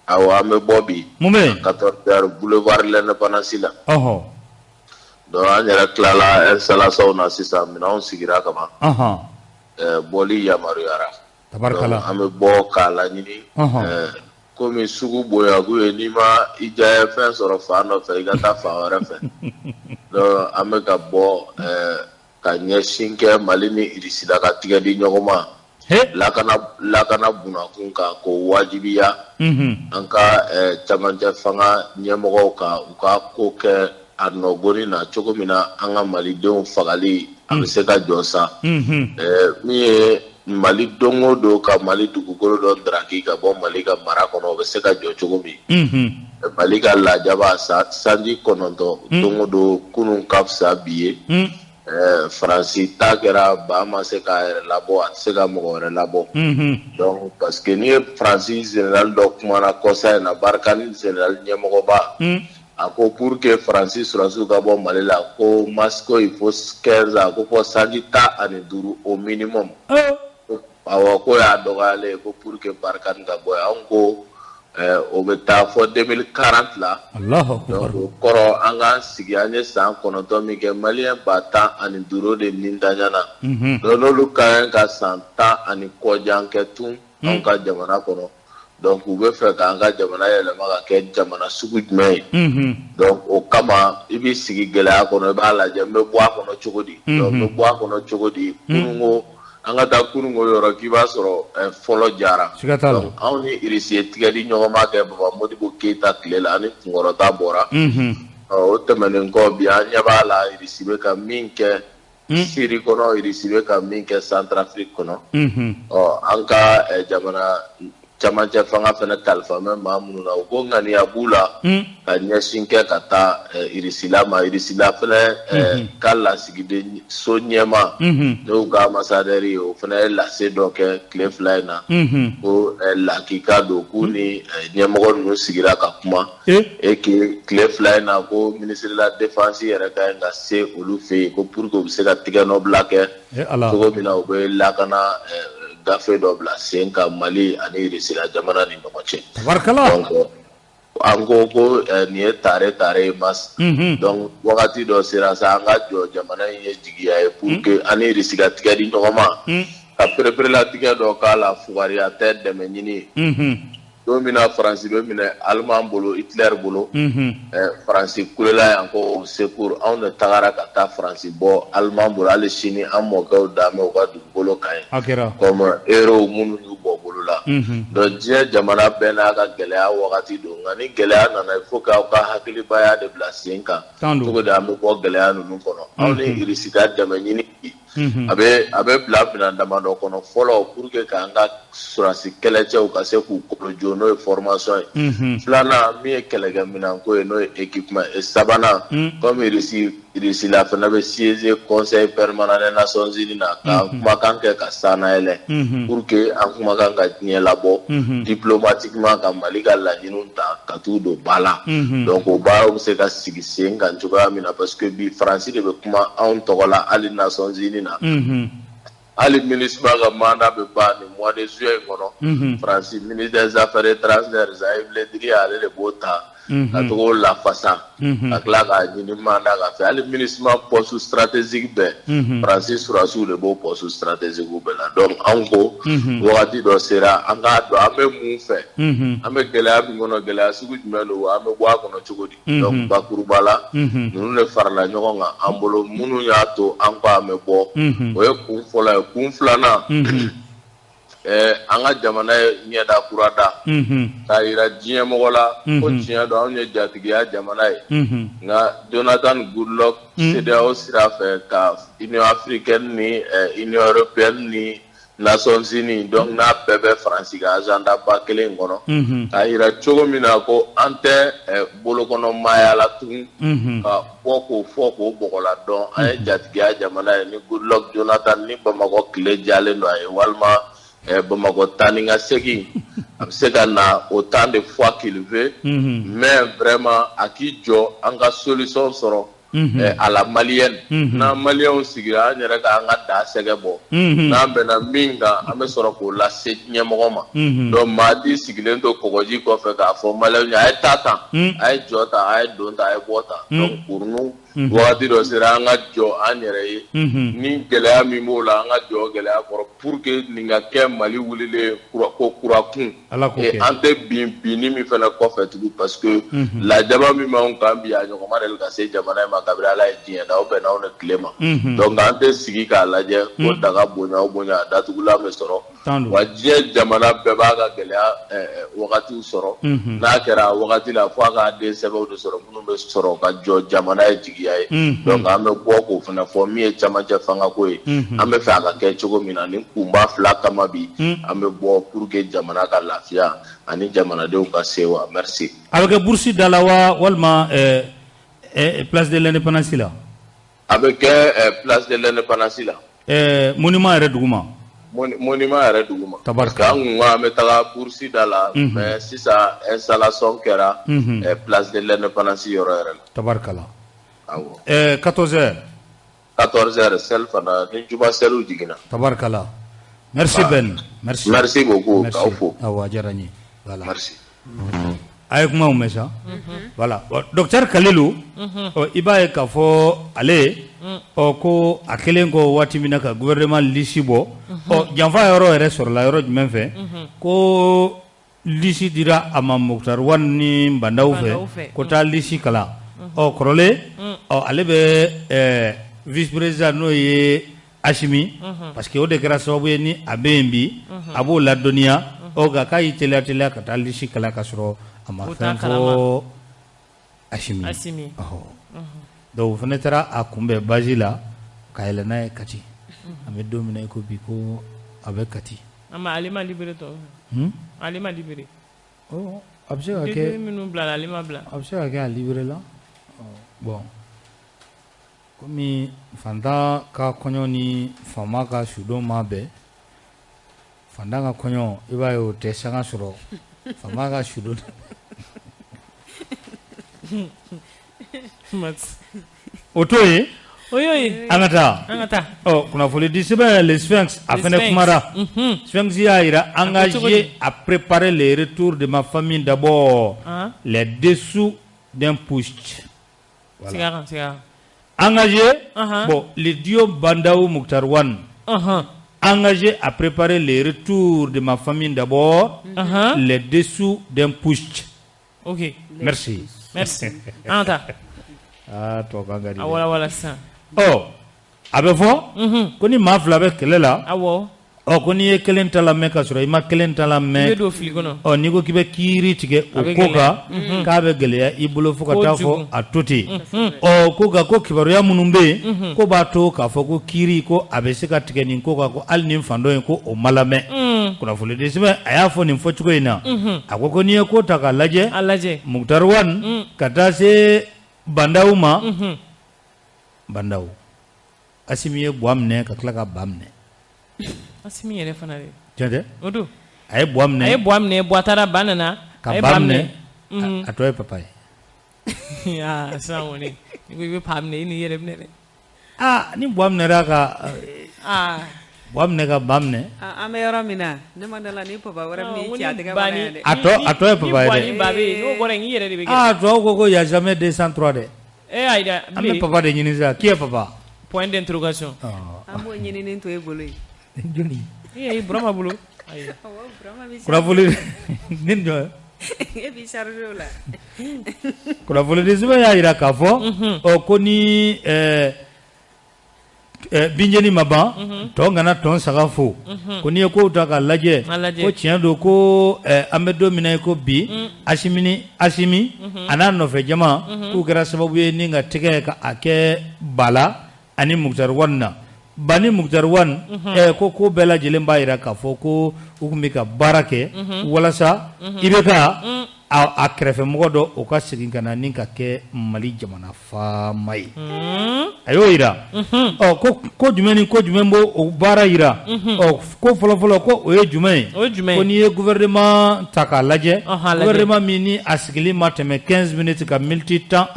awɔ an bɛ bɔ bi mun bɛ yen 14h boulevard l'Indépendance la ɔhɔ donc an yɛrɛ tilala installation na sisan minɛnw sigira ka ban bɔli yamaruyara tabarikala an bɛ bɔ k'a laɲini Komi sugu bonyaku ye, n'i ma i diya fɛn sɔrɔ fan dɔ fɛ, i ka taa fan wɛrɛ fɛ. Donc an bɛ ka bɔ ka ɲɛsin kɛ Mali ni Irisila ka tigɛ di ɲɔgɔn ma. Lakana bunakun kan k'o wajibiya an ka camancɛ fanga ɲɛmɔgɔw kan, u ka ko kɛ a nɔgɔni na cogo min na an ka malidenw fagali a bɛ se ka jɔ sa. Min ye Mali don o don ka Mali dugukolo dɔ daraki ka bɔ Mali ka mara kɔnɔ, o bɛ se ka jɔ cogo min. Mali ka lajaba sanji 9 don o don, kunun ka fisa bi ye. Faransi ta kɛra ba ma se k'a yɛrɛ labɔ, a tɛ se ka mɔgɔ wɛrɛ labɔ. Donc parce que n'i ye Faransi général dɔ kumana kɔsa in na, Barkhane général ɲɛmɔgɔba, a ko pour que Faransi sɔrɔdasiw ka bɔ Mali la, ko Moscou il faut 15 ans, ko fɔ sanji 15 au minimum. Awɔ, ko y'a dɔgɔyalen ye, ko pour que Barkhane ka bɔ yen. Anw ko o bɛ taa fɔ 2040 la. Donc o kɔrɔ an k'an sigi, an ye san 9 min kɛ, maliyɛn 15,000 de nintanyana. Donc n'olu ka kan ka san 10 ani kɔjan kɛ tun anw ka jamana kɔnɔ. Donc u bɛ fɛ k'an ka jamana yɛlɛma ka kɛ jamana sugu jumɛn ye? Donc o kama i b'i sigi gɛlɛya kɔnɔ, i b'a lajɛ n bɛ bɔ a kɔnɔ cogo di? Donc n bɛ bɔ a kɔnɔ cogo di? Kununko an ka taa kununko yɔrɔ k'i b'a sɔrɔ fɔlɔ jara. Donc anw ni Irisi ye tigɛ di ɲɔgɔn ma kɛ Baba Modibo Keyita tile la, ani kunkɔrɔta bɔra. O tɛmɛnen kɔ, bi an ɲɛ b'a la Irisi bɛ ka min kɛ Syrie kɔnɔ, Irisi bɛ ka min kɛ Centrafrique kɔnɔ. Ɔ an ka jamana camancɛ fanga fana kalifa mɛ maa minnu na, u ko ŋaniya b'u la ka ɲɛsin kɛ ka taa Irisila ma. Irisila fana ka lasigiden so ɲɛma, n'o ka ambassadeur ye, o fana ye lase dɔ kɛ tile 2 in na, ko lakika don, k'u ni ɲɛmɔgɔ ninnu sigira ka kuma, et que tile 2 in na ko ministre de la défense yɛrɛ ka ɲi ka se olu fɛ yen, ko pour que u bɛ se ka tigɛnɔbila kɛ cogo min na, u bɛ lakana gafe dɔ bila sen kan Mali ani Irisila jamana ni ɲɔgɔn cɛ. Donc an ko ko nin ye tare tare ye mas. Donc wagati dɔ sera sa, an ka jɔ jamana in ye jigiya ye pour que an ni Irisi ka tigɛ di ɲɔgɔn ma, ka pereperelatigɛ dɔ k'a la, fugariya tɛ, dɛmɛ ɲini ye. Don min na Faransi bɛ minɛ Aliman bolo, Hitler bolo, Faransi kulela yan ko au secours, anw de tagara ka taa Faransi bɔ Aliman bolo. Hali sini an mɔkɛw dan bɛ u ka dugukolo kan ye comme héros minnu y'u bɔ bolo la. Donc diɲɛ jamana bɛɛ n'a ka gɛlɛya wagati don, nka ni gɛlɛya nana, il faut k'aw ka hakilibaya de bila sen kan cogo di an bɛ bɔ gɛlɛya ninnu kɔnɔ. Anw ni Irisi ka dɛmɛ ɲini a bɛ bila minɛn damadɔ kɔnɔ fɔlɔ pour que k'an ka sɔrɔdasi kɛlɛcɛw ka se k'u kolo jo, n'o ye formation ye. Filanan min ye kɛlɛkɛminɛnko ye, n'o ye équipement ye. Sabanan, comme Irisila fana bɛ siéger conseil permanent des Nations Unies na, ka kumakan kɛ ka sannayɛlɛ pour que an kumakan ka diɲɛ labɔ diplomatiquement, ka Mali ka laɲiniw ta ka t'u don ba la. Donc o baaraw bɛ se ka sigi sen kan cogoya min na, parce que bi Faransi de bɛ kuma anw tɔgɔ la hali Nations Unies na. Hali MINUSMA ka mandat bɛ ban nin mois de juillet in kɔnɔ, Faransi ministre des affaires étrangères Jean-Yves Le Drian, ale de b'o ta ka togo lafasa ka tila k'a ɲini mandat ka fɛ. Hali MINUSMA poste stratégique bɛɛ, Faransi sɔrɔdasiw de b'o poste stratégique bɛɛ la. Donc anw ko wagati dɔ sera an k'a dɔn an bɛ mun fɛ, an bɛ gɛlɛya min kɔnɔ, gɛlɛya sugu jumɛn don, an bɛ bɔ a kɔnɔ cogo di. Donc bakuruba la, ninnu de farala ɲɔgɔn kan an bolo, minnu y'a to an ko an bɛ bɔ. O ye kun fɔlɔ ye. Kun filanan, an ka jamana ye ɲɛda kura da k'a yira diɲɛ mɔgɔ la ko tiɲɛ don, anw ye jatigiya jamana ye. Nka Jonathan Goodluck CEDEAO sira fɛ ka Union africaine ni Union européenne ni Nations Unies, donc n'a bɛɛ bɛ Faransi ka agenda ba kelen in kɔnɔ, k'a yira cogo min na ko an tɛ bolokɔnɔmaaya la tugun, ka bɔ k'o fɔ k'o bɔgɔla dɔn, an ye jatigiya jamana ye. Ni Goodluck Jonathan ni Bamakɔ tile jalen don a ye, walima Bamakɔ taa ni ka segin, a bɛ se ka na autant de fois qu'il veut, mais vraiment a k'i jɔ an ka solution sɔrɔ à la malienne. N'an maliyɛnw sigira an yɛrɛ k'an ka da sɛgɛ bɔ, n'an bɛnna min kan, an bɛ sɔrɔ k'o lase ɲɛmɔgɔ ma. Donc maa t'i sigilen to kɔgɔji kɔfɛ k'a fɔ maliyɛnw ye a ye taa tan, a ye jɔ ta, a ye don ta, a ye bɔ ta. Donc pour nous, Wagati dɔ sera an ka jɔ an yɛrɛ ye, ni gɛlɛya min b'o la, an ka jɔ gɛlɛya kɔrɔ pour que nin ka kɛ Mali wulilen ko kura kun. An tɛ bin binni min fana kɔfɛ tugun, parce que lajaba min b'anw kan bi, a ɲɔgɔn ma deli ka se jamana in ma kabini Ala ye diɲɛ da, o bɛnna anw de tile ma. Donc an tɛ sigi k'a lajɛ ko daga bonya o bonya, a datugulan bɛ sɔrɔ. Wa diɲɛ jamana bɛɛ b'a ka gɛlɛya wagatiw sɔrɔ. N'a kɛra wagati la, fo a k'a den sɛbɛnw de sɔrɔ minnu bɛ sɔrɔ ka jɔ jamana ye jigiya ye. Donc an bɛ bɔ k'o fana fɔ, min ye camancɛ fangako ye, an bɛ fɛ a ka kɛ cogo min na, ni kunba fila kama bi, an bɛ bɔ pour que jamana ka lafiya ani jamanadenw ka sewa. Merci. A bɛ kɛ Bourse da la wa, walima place de l'Indépendance la? A bɛ kɛ place de l'Indépendance la. Monument yɛrɛ duguma. Monument yɛrɛ duguma. Tabarika. An kun ko an bɛ taga Bourse da la, mais sisan installation kɛra place de l'Indépendance yɔrɔ yɛrɛ la. Tabarikala. Awɔ. 14 heures. 14 heures seli fana, ni juma seliw jiginna. Tabarikala. Merci Ben. Merci. Merci beaucoup, k'aw fo. Awɔ, a diyara n ye. Voilà. Merci. A ye kumaw mɛn sa. Voilà. Docteur Kalilu, i b'a ye k'a fɔ ale, ɔ ko a kɛlen kɔ waati min na ka gouvernement liste bɔ, ɔ janfa yɔrɔ yɛrɛ sɔrɔla yɔrɔ jumɛn fɛ? Ko liste dira a ma Moctar Ouane ni Bah N'Daw fɛ, ko taa liste kalan. Ɔ kɔrɔlen, ɔ ale bɛ vice président n'o ye Assimi, parce que o de kɛra sababu ye ni a bɛ yen bi, a b'o ladɔnniya. Ɔ nka k'a y'i teliya teliya ka taa liste kalan ka sɔrɔ a ma fɛn fɔ Assimi. Ɔhɔ. Donc o fana taara a kunbɛn base la ka yɛlɛ n'a ye Kati. An bɛ don min na i ko bi, ko a bɛ Kati. Ale ma libéré tɔ. Ale ma libéré. Ɔ a bɛ se ka kɛ. Minnu bilala, ale ma bila. A bɛ se ka kɛ a libéré la. Bon, komi fantan ka kɔɲɔ ni faama ka sudon ma bɛn, fantan ka kɔɲɔ, i b'a ye o tɛ sanga sɔrɔ faama ka sudon. O to yen, o y'o ye. An ka taa. An ka taa. Ɔ kunnafoni di sɛbɛn Le Sphinx, a fana kumara. Sphinx y'a jira: engagé à préparer le retour de ma famille d'abord, les dessous d'un putsch. Voilà. Engagé, bon, le duo Bah N'Daw Moctar Ouane, engagé à préparer le retour de ma famille d'abord, les dessous d'un putsch. Ok. Merci. Merci. An ka taa. Ah, tubabukan ka di. A wala wala sisan. Ɔ a bɛ fɔ ko ni maa fila bɛ kɛlɛ la. Awɔ. Ɔ ko n'i ye kelen ta lamɛn ka sɔrɔ i ma kelen ta lamɛn, i bɛ don fili kɔnɔ. Ɔ n'i ko k'i bɛ kiiri tigɛ o ko kan, k'a bɛ gɛlɛya i bolo fo ka taa fɔ a to ten. Ɔ ko nka ko kibaruya minnu bɛ yen, ko b'a to k'a fɔ ko kiiri ko a bɛ se ka tigɛ nin ko kan, ko hali ni fan dɔ in ko o ma lamɛn. Kunnafoni di sɛbɛn a y'a fɔ nin fɔcogo in na. A ko ko n'i ye ko ta k'a lajɛ, a lajɛ, Moctar Ouane ka taa se Bah N'Daw ma. Bah N'Daw, Assimi ye Buwa minɛ ka tila ka ba minɛ. Assimi yɛrɛ fana dɛ. Tiɲɛ tɛ? O don. A ye Buwa minɛ. A ye Buwa minɛ, Buwa taara, ba nana. Ka ba minɛ. A tɔ ye papa ye. Aa sisan kɔni, n'i ko i bɛ pa minɛ, i n'i yɛrɛ minɛ dɛ. Aa ni Buwa minɛra ka. Aa. Buwa minɛ ka ba minɛ. An bɛ yɔrɔ min na, ne ma da la ni papa wɛrɛ bɛ n'i ci a tɛgɛ kɔnɔ yan dɛ. A tɔ ye papa ye dɛ. Ni Buwa ni ba bɛ yen, n'o bɔra yen, i yɛrɛ de bɛ kɛ. Aa tubabu ko ko y a jamais 203 dɛ. Eh ayi dɛ. An bɛ papa de ɲini sisan, qui est papa? Point d'interrogation. An b'o ɲinini to e bolo yen. Joli? Ee Burama bolo. Kunnafoni ni jɔn. E b'i chargé o la. Kunnafoni di sɛbɛn y'a jira k'a fɔ, ɔ ko ni binjeni ma ban, tɔn kana tɔn saga fo. Ko n'i ye kow ta k'a lajɛ, ko tiɲɛ don ko an bɛ don min na i ko bi, Assimi a n'a nɔfɛ jama, k'u kɛra sababu ye ni ka tɛgɛ ka a kɛ ba la ani Moctar Ouane na. Ba ni Moctar Ouane, ko ko bɛɛ lajɛlen b'a jira k'a fɔ ko u tun bɛ ka baara kɛ walasa IBK a kɛrɛfɛmɔgɔ dɔ o ka segin ka na ni ka kɛ Mali jamana faama ye. A y'o jira. Ɔ ko jumɛn ni ko jumɛn b'o o baara jira? Ɔ ko fɔlɔfɔlɔ ko o ye jumɛn ye? Ko n'i ye gouvernement ta k'a lajɛ, gouvernement min ni a sigili ma tɛmɛ 15 minutes ka miniti 15,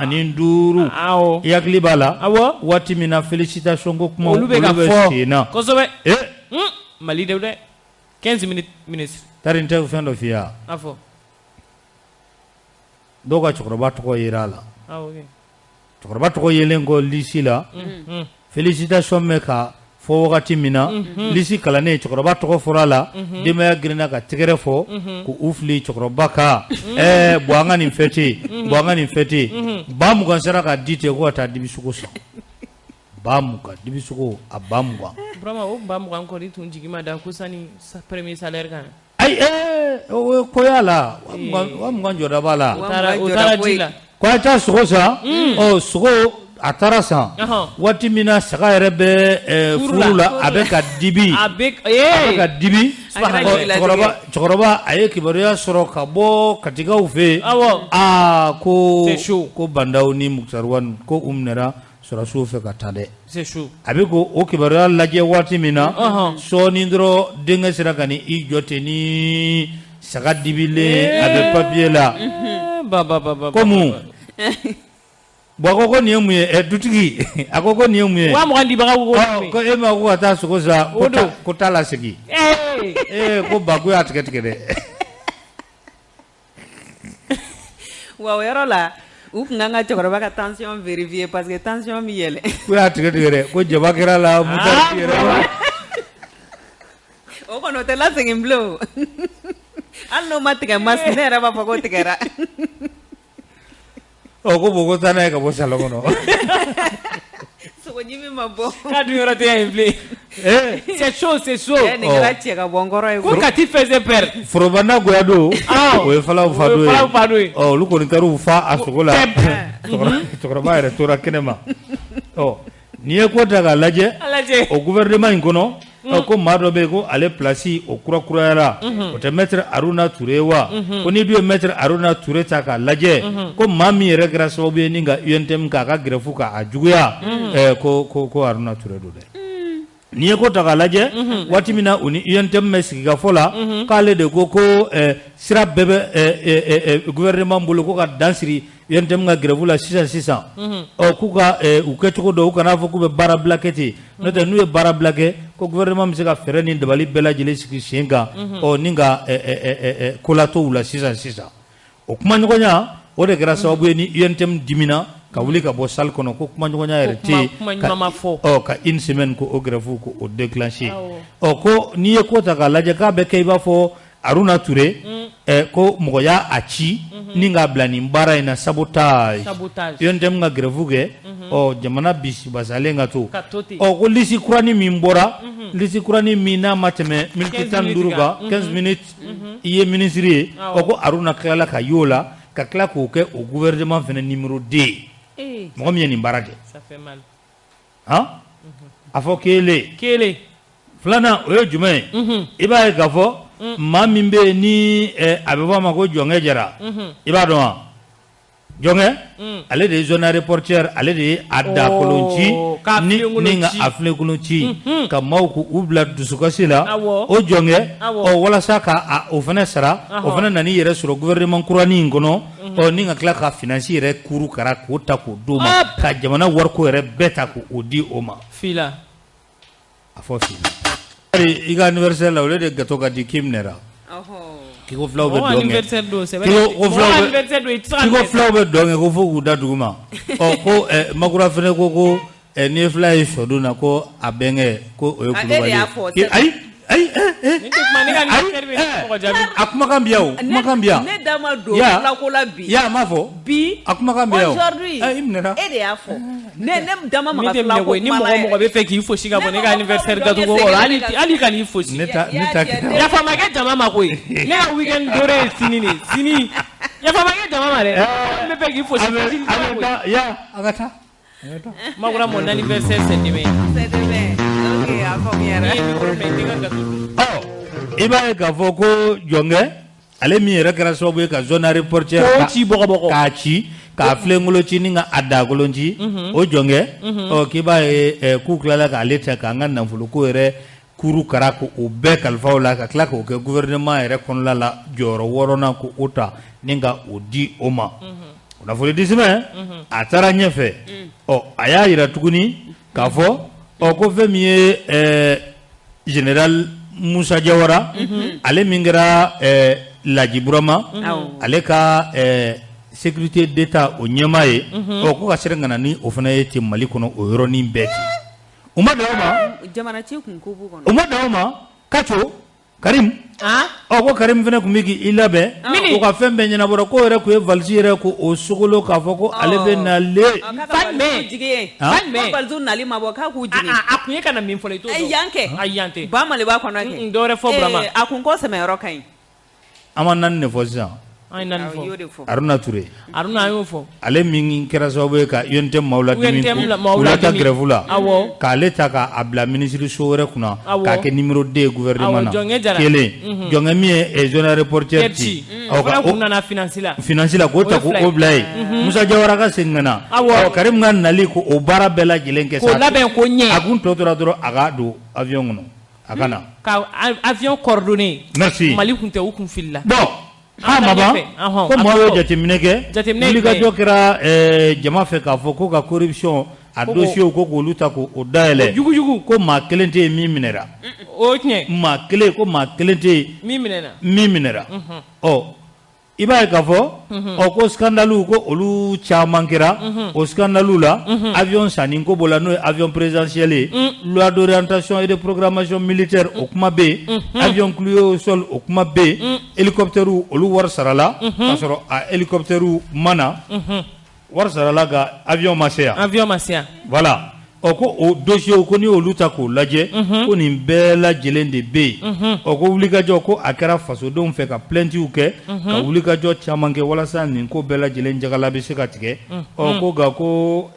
i hakili b'a la waati min na félicitation ko kuma olu bɛ sen na. Kosɛbɛ. Mali de dɛ. 15 minutes. Tari n tɛ fɛn dɔ f'i ye wa? A fɔ. Dɔw ka cɛkɔrɔba tɔgɔ yera a la. Awɔ. Cɛkɔrɔba tɔgɔ yelen kɔ lisi la, félicitation bɛ ka fɔ wagati min na, lisi kalannen, cɛkɔrɔba tɔgɔ fɔra a la, denbaya girinna ka tɛgɛrɛ fɔ k'u fili cɛkɔrɔba kan. Ɛɛ bon, an ka nin fêter, bon, an ka nin fêter. 20 000 sera ka di ten ko ka taa dibisogo san. 20 000 dibisogo, a 20 000. Burama, o 20 000 kɔni tun jigi ma da ko sani premier salaire ka na. Ayi, o ye koya la, 20 000 jɔda b'a la. O taara ji la. Ko a ye taa sogo san. Ɔ, sogo a taara san waati min na, saga yɛrɛ bɛ furu la, a bɛ ka dibi, a bɛ a bɛ ka dibi. Cɛkɔrɔba a ye kibaruya sɔrɔ ka bɔ Katigaw fɛ yen. Aa, ko ko Bah N'Daw ni Moctar Ouane, ko u minɛra sɔrɔdasiw fɛ ka taa dɛ. A bɛ ko o kibaruya lajɛ waati min na, sɔɔni dɔrɔn denkɛ sera ka i jɔ ten ni saga dibilen, a bɛ papier la. Ko mun? Bon, a ko ko nin ye mun ye? Ɛ, dutigi, a ko ko nin ye mun ye? 20 000 dibaga ko. Ko e ma ko ka taa sogo san, ko taa la segin. Ee, ko ba ko y'a tigɛ tigɛ dɛ. Wa o yɔrɔ la, u tun kan ka cɛkɔrɔba ka tension vérifier parce que tension bɛ yɛlɛ. Ko y'a tigɛ tigɛ dɛ, ko jaba kɛra la, moutarde yɛrɛ. O kɔni, o tɛ lasegin bilen o. Hali n'o ma tigɛ masi, ne yɛrɛ b'a fɔ ko tigɛra. Ɔ, ko bon, ko taa n'a ye ka bɔ salon kɔnɔ. Sogoɲimi ma bɔ. K'a dun yɔrɔ tɛ yan bilen. C'est chaud, c'est chaud. Nin kɛra cɛ ka bɔ n kɔrɔ ye. Ko Kati faisait peur. Foroba goya don, o ye falaw fa don ye. Falaw fa don ye. Ɔ, olu kɔni taar'u fa a sogo la. Cɛkɔrɔba yɛrɛ tora kɛnɛ ma. Ɔ, n'i ye ko ta k'a lajɛ, o gouvernement in kɔnɔ, ko maa dɔ bɛ yen ko ale place o kurakurayara, o tɛ maître Haruna Ture wa? Ko n'i dun ye maître Haruna Ture ta k'a lajɛ, ko maa min yɛrɛ kɛra sababu ye ni ka UNTM k'a ka grève k'a juguya, ko Haruna Ture don dɛ. N'i ye ko ta k'a lajɛ, waati min na u ni UNTM bɛ sigikafɔ la, k'ale de ko ko sira bɛɛ bɛ gouvernement bolo ko ka dan siri UNTM ka grève la sisan sisan. Ɔ, k'u ka u kɛcogo dɔn, u kana fɔ k'u bɛ baara bila kɛ ten, n'o tɛ n'u ye baara bila kɛ, ko gouvernement bɛ se ka fɛɛrɛ ni dabali bɛɛ lajɛlen sigi sen kan, ɔ, ni ka ko latɔ u la sisan sisan. O kumaɲɔgɔnya o de kɛra sababu ye ni UNTM dimina ka wuli ka bɔ salle kɔnɔ, ko kumaɲɔgɔnya yɛrɛ tɛ yen. Ɔ, ka une semaine ko o grève ko o déclenché. Ɔ, ko n'i ye ko ta k'a lajɛ, k'a bɛ kɛ i b'a fɔ Haruna Ture, ko mɔgɔ y'a a ci ni k'a bila nin baara in na, sabotage, UNTM ka grève kɛ. Ɔ, jamana bisibasalen ka to. Ɔ, ko liste kuranin min bɔra, liste kuranin min n'a ma tɛmɛ minute 15 kan, 15 minutes, i ye ministre ye. Ɔ, ko Haruna tilala ka y'o la, ka tila k'o kɛ o gouvernement fana numéro 2 ye, mɔgɔ min ye nin baara kɛ. Han, a fɔ kelen. Kelen. Filanan, o ye jumɛn ye? I b'a ye k'a fɔ maa min bɛ yen ni a bɛ fɔ a ma ko Jɔnkɛ Jara, i b'a dɔn wa? Jɔnkɛ, ale de ye zone aéroportuaire, ale de ye a dakolon ci ni ka a filenkolon ci ka maaw k'u bila dusukasi la. O Jɔnkɛ, ɔ, walasa ka o fana sara, o fana nan'i yɛrɛ sɔrɔ gouvernement kuranin in kɔnɔ. Ɔ, ni ka tila ka finance yɛrɛ kuru kara k'o ta k'o d'o ma, ka jamana wariko yɛrɛ bɛɛ ta k'o di o ma. Fila. A fɔ fila. I ka anniversaire la, olu de gâteau ka di k'i minɛra k'i ko filaw bɛ dɔn kɛ, k'i ko filaw bɛ dɔn kɛ, ko fo k'u da dugu ma. Ɔ, ko Makura fana ko n'i ye fila ye sɔdon na, ko a bɛnkɛ ko o ye Kulubali ye. Ayi ayi, a kumakan bi yan, o kumakan bi yan. Ne da ma don filako la bi. Ya, a ma fɔ. Bi. A kumakan bi yan o. Aujourd'hui. I minɛra. E de y'a fɔ. Ne da ma maga filako kuma la. Ni mɔgɔ mɔgɔ bɛ fɛ k'i fosi ka bɔ ne ka anniversaire gâteau ko kɔrɔ, hali ka n'i fosi. Ne ta ne ta. Yafa ma kɛ jama ma koyi. Ne ka weekend doré ye sini de sini. Yafa ma kɛ jama ma dɛ. N bɛ fɛ k'i fosi. A bɛ taa ya, a ka taa. Makura, mon anniversaire c'est demain. C'est demain. Ok, a faamuyara. N'i ye micro minɛ, i t'i ka gâteau dun. Ɔ, i b'a ye k'a fɔ ko Jɔnkɛ, ale min yɛrɛ kɛra sababu ye ka zone aéroportuaire k'o ci bɔgɔbɔgɔ, k'a ci, k'a filenkolon ci ni ka a dakolon ci, o Jɔnkɛ, ɔ, k'i b'a ye k'u tilala k'ale ta k'an ka nafoloko yɛrɛ kuru kara k'o bɛɛ kalifa o la, ka tila k'o kɛ gouvernement yɛrɛ kɔnɔna la jɔyɔrɔ wɔɔrɔnan, k'o ta ni ka o di o ma. Kunnafoni di sɛbɛn a taara ɲɛfɛ. Ɔ, a y'a yira tuguni k'a fɔ, ɔ, ko fɛn min ye général Musa Jawara, ale min kɛra Laji Burama, ale ka sécurité d'État o ɲɛmaa ye, ɔ ko ka siran ka na ni o fana ye ten Mali kɔnɔ o yɔrɔnin bɛɛ ten. U ma dan o ma, jamana ci kun ko b'u kɔnɔ. U ma dan o ma, Kaco Karim, ɔ ko Karim fana tun bɛ k'i labɛn, o ka fɛn bɛɛ ɲɛnabɔra, k'o yɛrɛ tun ye valise yɛrɛ ko o sogolo k'a fɔ ko ale bɛ nalen. Fa jumɛn? Fa jumɛn? Ko valise nali ma bɔ k'a k'u jigin. A kun ye ka na min fɔlɔ i t'o dɔn. Yan kɛ. A yan tɛ. Ba Maliba kɔnɔ kɛ. Dɔ wɛrɛ fɔ Burama. A kun kɔ sɛmɛyɔrɔ ka ɲi. An ma 4 de fɔ sisan. An ye 4 fɔ. Haruna Ture. Haruna an y'o fɔ. Ale min kɛra sababu ye ka UNTM maaw ladimi, k'u lata grève la. Awɔ. K'ale ta k'a bila ministre so wɛrɛ kunna. Awɔ. K'a kɛ numéro 2 ye gouvernement na. Awɔ, Jɔnkɛ Jara. Kelen. Jɔnkɛ min ye zone aéroportuaire ci. O fana kun nana finance la. Finance la k'o ta k'o bila yen. Musa Jawara ka segin ka na. Awɔ. Karim ka nali k'o baara bɛɛ lajɛlen kɛ. K'o labɛn k'o ɲɛ. A kun tɔ tora dɔrɔn a ka don avion kɔnɔ. A ka na. Ka avion coordonné. Merci. Mali kun tɛ u kun filila. Bon. A ma ban ko maaw ye jateminɛ kɛ, wulikajɔ kɛra jama fɛ k'a fɔ ko ka corruption a dossier ko k'olu ta k'o dayɛlɛ, ko maa kelen tɛ yen min minɛra. O tiɲɛ. Maa kelen ko maa kelen tɛ yen min minɛra. Ɔ i b'a ye k'a fɔ ɔ ko scandale ko olu caman kɛra o scandale la, avion sanni ko b'o la n'o ye avion présidentiel ye, loi d'orientation et de programmation militaire o kuma bɛ yen, avion cloué au sol o kuma bɛ yen, hélicoptère olu wari sarala k'a sɔrɔ a hélicoptère ma na, wari sarala nka avion ma se yan. Avion ma se yan. Voilà. Ɔ ko o dossier ko n'i y'olu ta k'o lajɛ, ko nin bɛɛ lajɛlen de bɛ yen. Ɔ ko wulikajɔ ko a kɛra fasodenw fɛ ka plaintes kɛ, ka wulikajɔ caman kɛ walasa nin ko bɛɛ lajɛlen jagala bɛ se ka tigɛ. Ɔ ko nka ko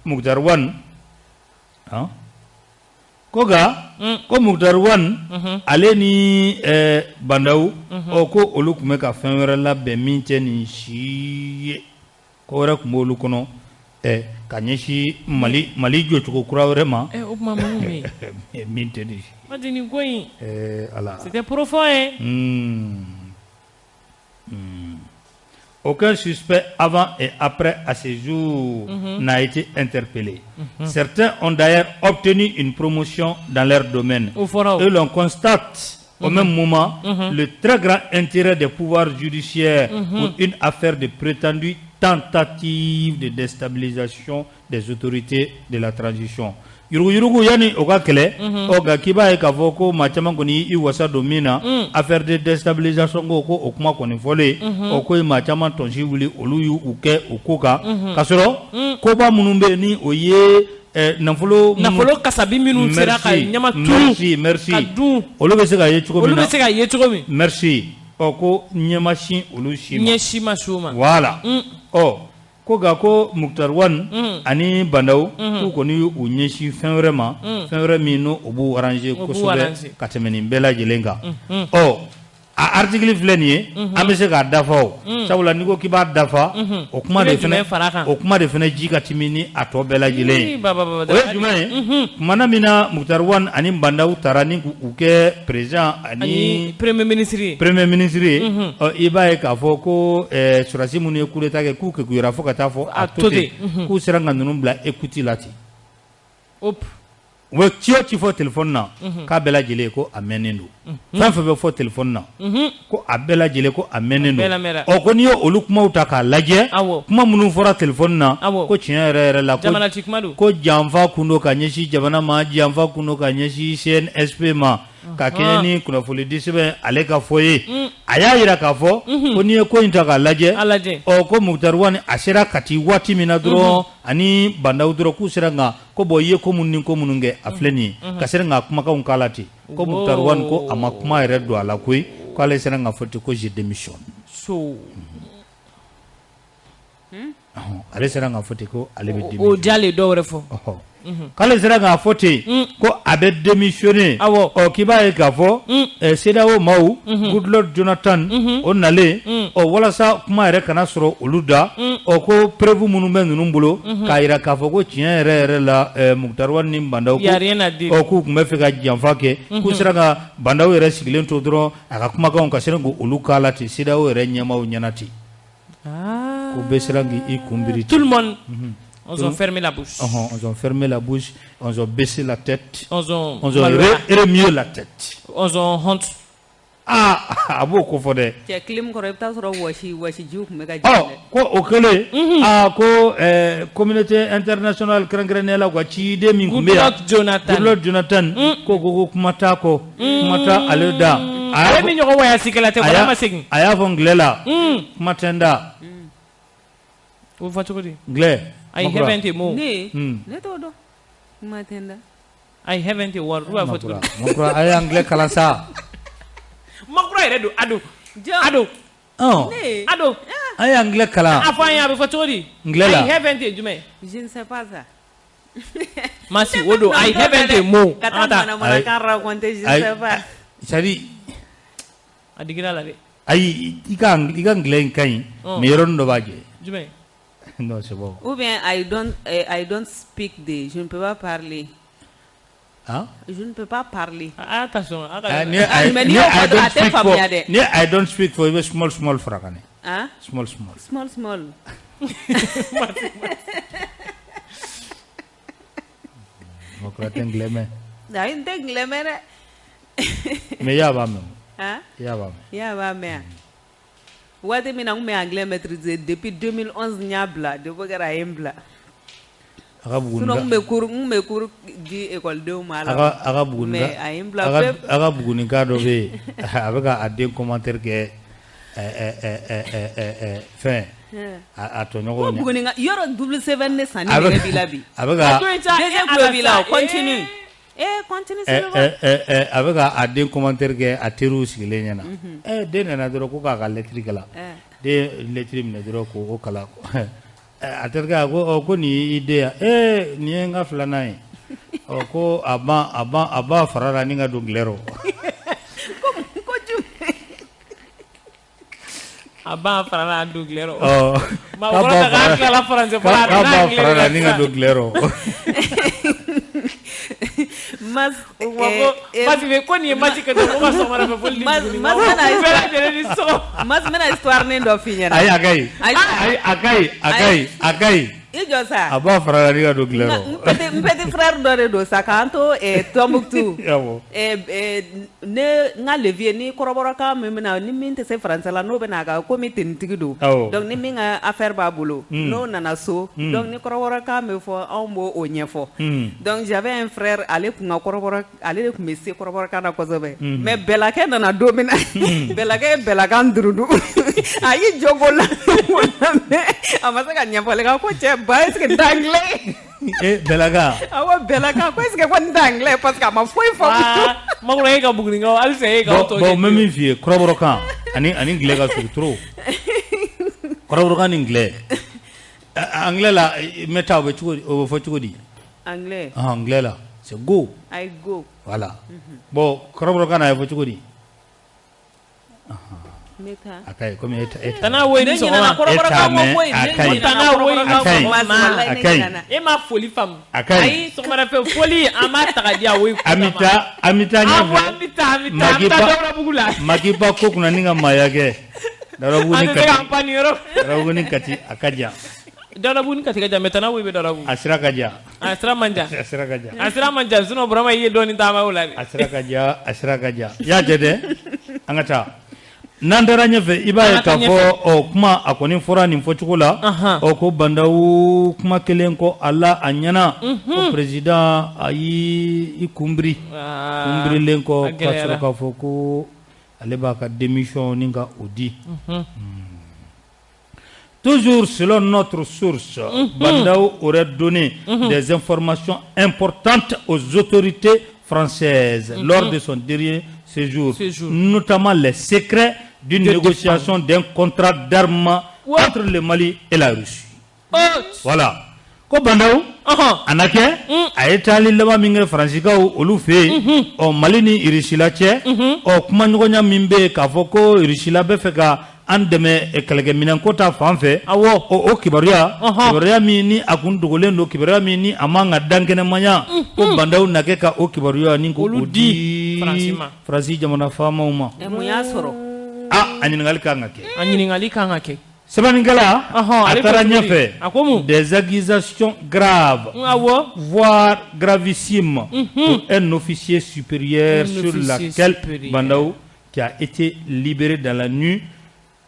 Moctar Ouane, ko nka ko Moctar Ouane ale ni Bandaw, ɔ ko olu tun bɛ ka fɛn wɛrɛ labɛn min tɛ nin si ye, ko wɛrɛ tun b'olu kɔnɔ. Ka ɲɛsin Mali jɔcogo kura wɛrɛ ma. O kuma mun bɛ yen? Min tɛ nin. Madi nin ko in. Ala. C'était profond hein. Aucun suspect avant et après à ce jour n'a été interpellé. Certains ont d'ailleurs obtenu une promotion dans leur domaine. Et l'on constate au même moment le très grand intérêt des pouvoirs judiciaires pour une affaire de prétendue tentative de déstabilisation des autorités de la transition. Yuruguyurugu yani o ka kɛlɛ, ɔ nka k'i b'a ye k'a fɔ ko maa caman kɔni y'i wasa don min na, affaire de déstabilisation ko o kuma kɔni fɔlen, ɔ ko ye maa caman tɔnsi wuli, olu y'u kɛ o ko kan, k'a sɔrɔ koba minnu bɛ yen ni o ye nafolo kasabi minnu sera ka ɲama turu, merci, ka dun, olu bɛ se ka ye cogo min na, olu bɛ se ka ye cogo min, merci. Ɔ ko ɲɛmasin olu si ma, ɲɛsi ma s'u ma, voilà. Ɔ ko nka ko Moctar Ouane ani Bandaw k'u kɔni y'u ɲɛsin fɛn wɛrɛ ma, fɛn wɛrɛ min n'o b'u arranger kosɛbɛ ka tɛmɛ nin bɛɛ lajɛlen kan. Ɔ a article filɛ nin ye, an bɛ se k'a dafa o, sabula n'i ko k'i b'a dafa, o kuma de fɛnɛ, o kuma de fɛnɛ ji ka timi ni a tɔ bɛɛ lajɛlen ye. O ye jumɛn ye? Kumana min na Moctar Ouane ani Bandaw taara ni k'u kɛ président ani premier ministre ye, ɔ i b'a ye k'a fɔ ko sɔrɔdasi minnu ye coup d'état kɛ k'u kekuyara fo ka taa fɔ a to ten, k'u sera ka ninnu bila écoute la ten. U bɛ ci o ci fɔ téléphone na, k'a bɛɛ lajɛlen ko a mɛnnen don. Fɛn fɛn bɛ fɔ téléphone na, ko a bɛɛ lajɛlen ko a mɛnnen don. Ɔ ko n'i ye olu kumaw ta k'a lajɛ, kuma minnu fɔra téléphone na, ko tiɲɛ yɛrɛ yɛrɛ la, ko janfa kun don ka ɲɛsin jamana ma, janfa kun don ka ɲɛsin CNSP ma, ka kɛɲɛ ni kunnafonidi sɛbɛn ale ka fɔ ye. A y'a yira k'a fɔ ko n'i ye ko in ta k'a lajɛ, ɔ ko Moctar Ouane a sera Kati waati min na dɔrɔn, ani Bandaw dɔrɔn k'u sera nka ko bɔn i ye ko minnu ni ko minnu kɛ a filɛ nin ye, ka sera nka kumakanw k'a la ten. Ko Moctar Ouane ko a ma kuma yɛrɛ don a la koyi, k'ale sera nka fɔ ten ko je démissionne. Ale sera nka fɔ ten ko ale bɛ démissionner. O jalen dɔw wɛrɛ fɔ. K'ale sera k'a fɔ ten ko a bɛ démissionner. Ɔ k'i b'a ye k'a fɔ CEDEAO maaw, Goodluck Jonathan o nalen, ɔ walasa kuma yɛrɛ kana sɔrɔ olu da, ɔ ko preuve minnu bɛ ninnu bolo k'a jira k'a fɔ ko tiɲɛ yɛrɛ yɛrɛ la Moctar Ouane ni Bandaw ɔ k'u tun bɛ fɛ ka janfa kɛ, k'u sera ka Bandaw yɛrɛ sigilen to dɔrɔn a ka kumakanw ka sera k'olu k'a la ten CEDEAO yɛrɛ ɲɛmaaw ɲɛna ten. Ko bɛɛ sera k'i kun biri. Tout le monde. On ont fermé la bouche. On ont fermé la bouche, on ont baissé la tête. On ont remué la tête. On ont honte. Aa a b'o ko fɔ dɛ. Cɛ clim kɔrɔ i bɛ taa sɔrɔ wɔsijiw tun bɛ ka jigin dɛ. Ko o kɛlen aa ko communauté internationale kɛrɛnkɛrɛnnenya la u ka ciden min tun bɛ yan Goodluck Jonathan ko kuma t'a kɔ kuma t'a ale da. Ale min ɲɔgɔn wɔyasikɛla tɛ kɔrɔ ma segin. A y'a fɔ anglais la kuma tɛ n da. O bɛ fɔ cogo di? Anglais. I haven't a mot. Ne t'o dɔn kuma tɛ n da. I haven't a word. U b'a fɔ cogo di? Makura a ye anglais kalan sa. Makura yɛrɛ don ado. Ado. Ado. An ye anglais kalan. A fɔ an ye a bɛ fɔ cogo di? Anglais la. I haven't a jumɛn? Je ne sais pas ça. Masi o don I haven't a mot. Ka taa manamanakan raconter je ne sais pas. C'est à dire a digira la dɛ. Ayi i ka anglais in ka ɲi mais yɔrɔnin dɔ b'a jɛ. Jumɛn? Non, c'est bon. Ou bien I don't speak de je ne peux pas parler. Hein? Je ne peux pas parler. Ah, attention. Ni I don't speak for small small fara kan. Hein? Small small. Small small. Makura tɛ anglais mɛn. Ayi n tɛ anglais mɛn dɛ. Mais y'a b'a mɛn. Hein? Y'a b'a mɛn. Y'a b'a mɛn. Waati min na n tun bɛ anglais maîtriser depuis 2011 n y'a bila depuis o kɛra a ye n bila. Sinon n tun bɛ cours di ekɔlidenw ma la. A ka Buguni mais a ye n bila pewu. A ka Bugunika dɔ bɛ yen a bɛ ka a den commentaire kɛ fɛn a tɔɲɔgɔnw ko Bugunika yɔrɔ double sɛbɛn ne sanni nege b'i la bi. A bɛ ka DG tulo b'i la o continue. Continue a bɛ ka a den commentaire kɛ a teriw sigilen ɲɛna. Den nana dɔrɔn ko k'a ka lettre kalan. Den lettre minɛ dɔrɔn k'o kalan. A terikɛ a ko ko nin y'i den ya nin ye n ka filanan ye ɔ ko a ba fara la ni ka don gilɛ rɔ. Ko jumɛn? A ba fara la a don gilɛ rɔ. Ɔ k'a tilala français fɔ la k'a ba fara la ni ka don gilɛ rɔ. Mas ko nin ye match kɛ ko ka sɔgɔmada fɛ foli di Mas bɛna histoire nin dɔ f'i ɲɛna. Ayi a ka ɲi. Ayi a ka ɲi a ka ɲi a ka ɲi. I jɔ sa. A b'a fara la ni ka don gilɛ rɔ. N petit frère dɔ de don sa k'an to Tombouctou. Awɔ. Ne n ka levier ni kɔrɔbɔrɔkan min bɛna ni min tɛ se français la n'o bɛna a ka komi tenitigi don. Awɔ. Donc ni min ka affaire b'a bolo. N'o nana so. Donc ni kɔrɔbɔrɔkan bɛ fɔ anw b'o o ɲɛfɔ. Donc j'avais un frère ale tun ka kɔrɔbɔrɔ ale de tun bɛ se kɔrɔbɔrɔkan na kosɛbɛ. Mais bɛlakɛ nana don min na. Bɛlakɛ ye bɛlakan durundu. A y'i jɔ k'o lamɛn a ma se ka ɲɛfɔli kɛ ko cɛ ba est-ce que n tɛ anglais? Bɛlaka. Awɔ bɛlaka ko est-ce que ko n tɛ anglais parce que a ma foyi faamu. Makura e ka Bugunikaw halisa e k'aw tɔ bon n bɛ min f'i ye kɔrɔbɔrɔkan ani anglais ka surun trop. Kɔrɔbɔrɔkan ni anglais. Anglais la n bɛ taa o bɛ cogo di o bɛ fɔ cogo di? Anglais. Anglais la c'est go. I go. Voilà. Bon kɔrɔbɔrɔkan na a bɛ fɔ cogo di? A ka ɲi komi e Tana wo ni sɔgɔma. E t'a mɛn Tana wo ni sɔgɔma. A ka ɲi. E ma foli faamu. A ka ɲi. Ayi sɔgɔmada fɛ foli an b'a ta ka di a wo. An bɛ taa ɲɛfɛ. An bɛ taa an bɛ taa Dawudabugu la. Makiba ko kunna ni ka maaya kɛ. Dawudabugu ni Kati. An tɛ se k'an pan nin yɔrɔ. Dawudabugu ni Kati a ka jan. Dawudabugu ni Kati ka jan mais Tana wo bɛ Dawudabugu. A sira ka jan. A sira man jan. A sira ka jan. A sira man jan sinon Burama i ye dɔɔnin taama o la dɛ. A sira ka jan a sira ka jan. I y'a jɛ dɛ an ka taa. N'an taara ɲɛfɛ i b'a ye k'a fɔ ɔ kuma a kɔni fɔra nin fɔcogo la ɔ ko Bandaw kuma kelen kɔ a la a ɲɛna ko président a y'i kunbiri kunbirilen kɔ ka sɔrɔ k'a fɔ ko ale b'a ka démission ni ka o di. Toujours selon notre source, Bandaw aurait donné des informations importantes aux autorités françaises lors de son dernier séjour, notamment les secrets d'une négociation d'un contrat d'armement entre le Mali et la Russie. Voilà. Ko Bandaw a na kɛ a ye taali laban min kɛ Faransikaw olu fɛ yen ɔ Mali ni Russie cɛ ɔ kumaɲɔgɔnya min bɛ yen k'a fɔ ko Russie bɛ fɛ ka an dɛmɛ kɛlɛkɛminɛnko ta fan fɛ Awɔ. O kibaruya kibaruya min ni a kun dogolen don kibaruya min ni a man ka dankɛnɛmaya ko Bandaw na kɛ ka o kibaruya ni k'o di Faransi jamana faamaw ma. Mun y'a sɔrɔ? A ɲininkali kan ka kɛ. A ɲininkali kan ka kɛ. Sɛbɛnnikɛla a taara ɲɛfɛ des accusations graves voire gravissimes pour un officier supérieur sur laquelle Bandaw qui a été libéré dans la nuit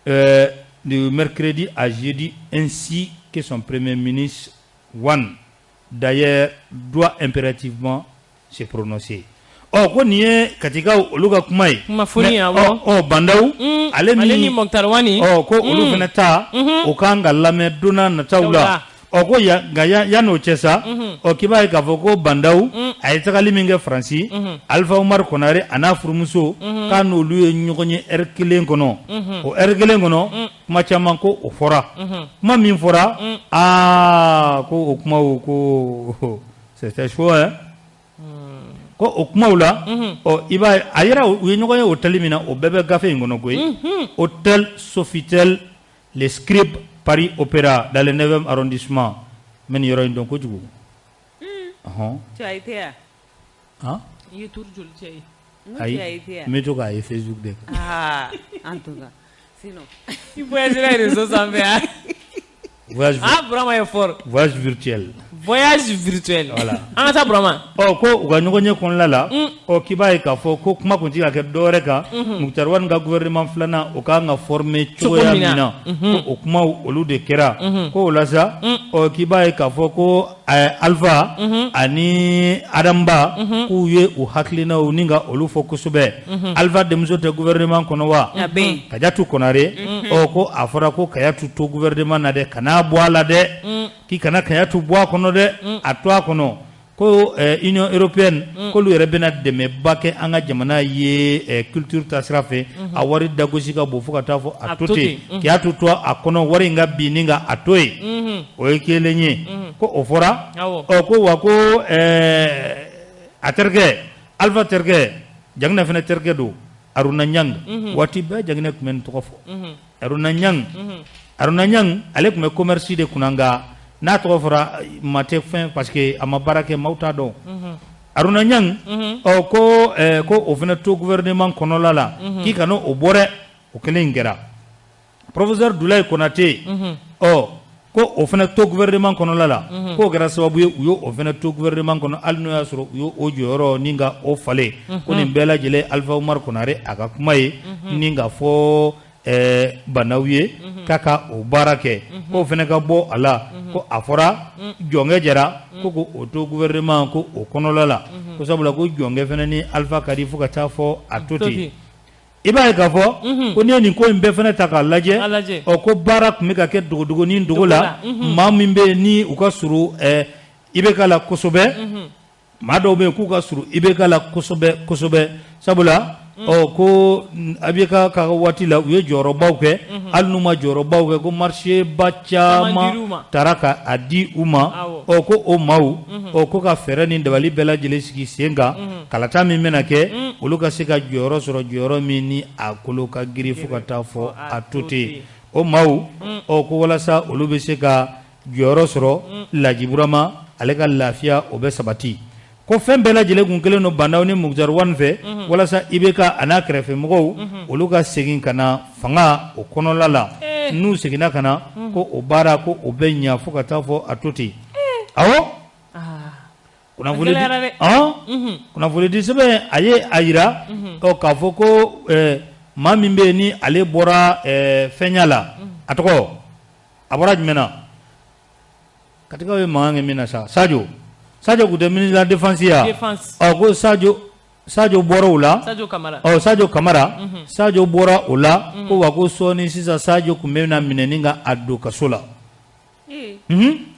de mercredi à jeudi, ainsi que son premier ministre Wane, d'ailleurs, doit impérativement se prononcer. Ɔ, ko nin ye Katikaw olu ka kuma ye. Kunnafoni, awɔ. Ɔ, Bah N'Daw ale ale ni Moctar Ouane. Ɔ, ko olu fana ta, o kan ka lamɛn don n'a nataw la. Ɔ, ko ya nka yan'o cɛ sa, ɔ, k'i b'a ye k'a fɔ ko Bah N'Daw a ye tagali min kɛ Faransi, Alpha Oumar Konaré a n'a furumuso, k'a n'olu ye ɲɔgɔn ye heure kelen kɔnɔ. O heure kelen kɔnɔ, kuma caman ko o fɔra. Kuma min fɔra, aa, ko o kumaw ko c'était chaud hein. Ko o kumaw la, ɔ, i b'a ye a yɛrɛ u ye ɲɔgɔn ye hôtel min na, o bɛɛ bɛ gafe in kɔnɔ koyi. Hôtel Sofitel Le Scribe Paris Opéra dans le 9e arrondissement. N bɛ nin yɔrɔ in dɔn kojugu. Ɔhɔn. Tu as été à Han? I ye tour joli cɛ ye? N ko tu as été à N bɛ to k'a ye Facebook de kan. Ah, en tout cas, sinon I voyagera réseau sanfɛ ah. Voyage, ah, Burama est fort. Voyage virtuel. Voyage virtuel. Voilà. An ka taa, Burama. Ɔ, ko u ka ɲɔgɔn ye kɔnɔna la, ɔ, k'i b'a ye k'a fɔ ko kuma tun tɛ ka kɛ dɔwɛrɛ kan, Moctar Ouane ka gouvernement filanan o kan ka former cogoya min min na. Na, ko o kumaw olu de kɛra. Ko o la sa, ɔ, k'i b'a ye k'a fɔ ko Alpha ani Adamba k'u ye u hakilinaw ni ka olu fɔ kosɛbɛ. Alpha denmuso tɛ gouvernement kɔnɔ wa? A bɛ yen. Kadiatou Konaré. Ɔ, ko a fɔra ko Kadiatou to gouvernement na dɛ, kan'a bɔ a la dɛ, k'i kana Kadiatou bɔ a kɔnɔ dɛ, a to a kɔnɔ. Ko Union européenne k'olu yɛrɛ bɛna dɛmɛba kɛ an ka jamana ye culture ta sira fɛ. A wari dagosi ka bon fo ka taa fɔ a to ten, Kadiatou to a kɔnɔ, wari in ka bin ni ka a to yen, o ye kelen ye. Ko o fɔra. Ɔ, ko wa ko a terikɛ Alpha terikɛ Diangienda fana terikɛ don, Harouna Niang. Waati bɛɛ Diangienda tun bɛ nin tɔgɔ fɔ, Harouna Niang. Harouna Niang ale tun bɛ commerce de kunna, nka n'a tɔgɔ fɔra maa tɛ fɛn parce que a ma baara kɛ, maaw t'a dɔn. Harouna Niang, ɔ, ko o fana to gouvernement kɔnɔla la, k'i kana o bɔ dɛ. O kelen in kɛra. Professeur Doulaye Konaté, ɔ, ko o fana to gouvernement kɔnɔla la, k'o kɛra sababu ye u y'o o fana to gouvernement kɔnɔ, hali n'o y'a sɔrɔ u y'o o jɔyɔrɔ ni ka o falen. Ko nin bɛɛ lajɛlen Alpha Oumar Konaré a ka kuma ye ni ka fɔ Bah N'Daw ye k'a ka o baara kɛ, k'o fana ka bɔ a la. Ko a fɔra Jɔnkɛ Jara ko o to gouvernement ko o kɔnɔla la, ko sabula ko Jɔnkɛ fana ni Alpha ka di fo ka taa fɔ a to ten. I b'a ye k'a fɔ ko n'i ye nin ko in bɛɛ fana ta k'a lajɛ, ɔ, ko baara tun bɛ ka kɛ dogodogonin dogo la. Maa min bɛ yen ni u ka surun IBK la kosɛbɛ, maa dɔw bɛ yen k'u ka surun IBK la kosɛbɛ kosɛbɛ, sabula ɔ, ko IBK ka waati la u ye jɔyɔrɔbaw kɛ, hali n'u ma jɔyɔrɔbaw kɛ, ko marché ba caman taara ka a di u ma. Ɔ, ko o maaw, ɔ, ko ka fɛɛrɛ ni dabali bɛɛ lajɛlen sigi sen kan, kalata min bɛna kɛ, olu ka se ka jɔyɔrɔ sɔrɔ, jɔyɔrɔ min ni a kolo ka girin fo ka taa fɔ a to ten. O maaw, ɔ, ko walasa olu bɛ se ka jɔyɔrɔ sɔrɔ, Laji Burama ale ka lafiya o bɛ sabati. Ko fɛn bɛɛ lajɛlen kun kelen don Bah N'Daw ni Moctar Ouane fɛ walasa IBK a n'a kɛrɛfɛmɔgɔw olu ka segin ka na fanga o kɔnɔla la. N'u seginna ka na, ko o baara ko o bɛ ɲa fo ka taa fɔ a to ten. Awɔ, kunnafoni di sɛbɛn a ye a yira, ɔ, k'a fɔ ko maa min bɛ yen ni ale bɔra fɛnya la, a tɔgɔ a bɔra jumɛn na, Katikaw ye mankan kɛ min na sa, Sadio tun tɛ ministre de la défense ya? Ɔ, ko Sadio bɔra o la. Sadio Kamara. Ɔ, Sadio Kamara. Sadio bɔra o la. Ko wa ko sɔɔni sisan Sadio tun bɛ na minɛ ni ka a don kaso la.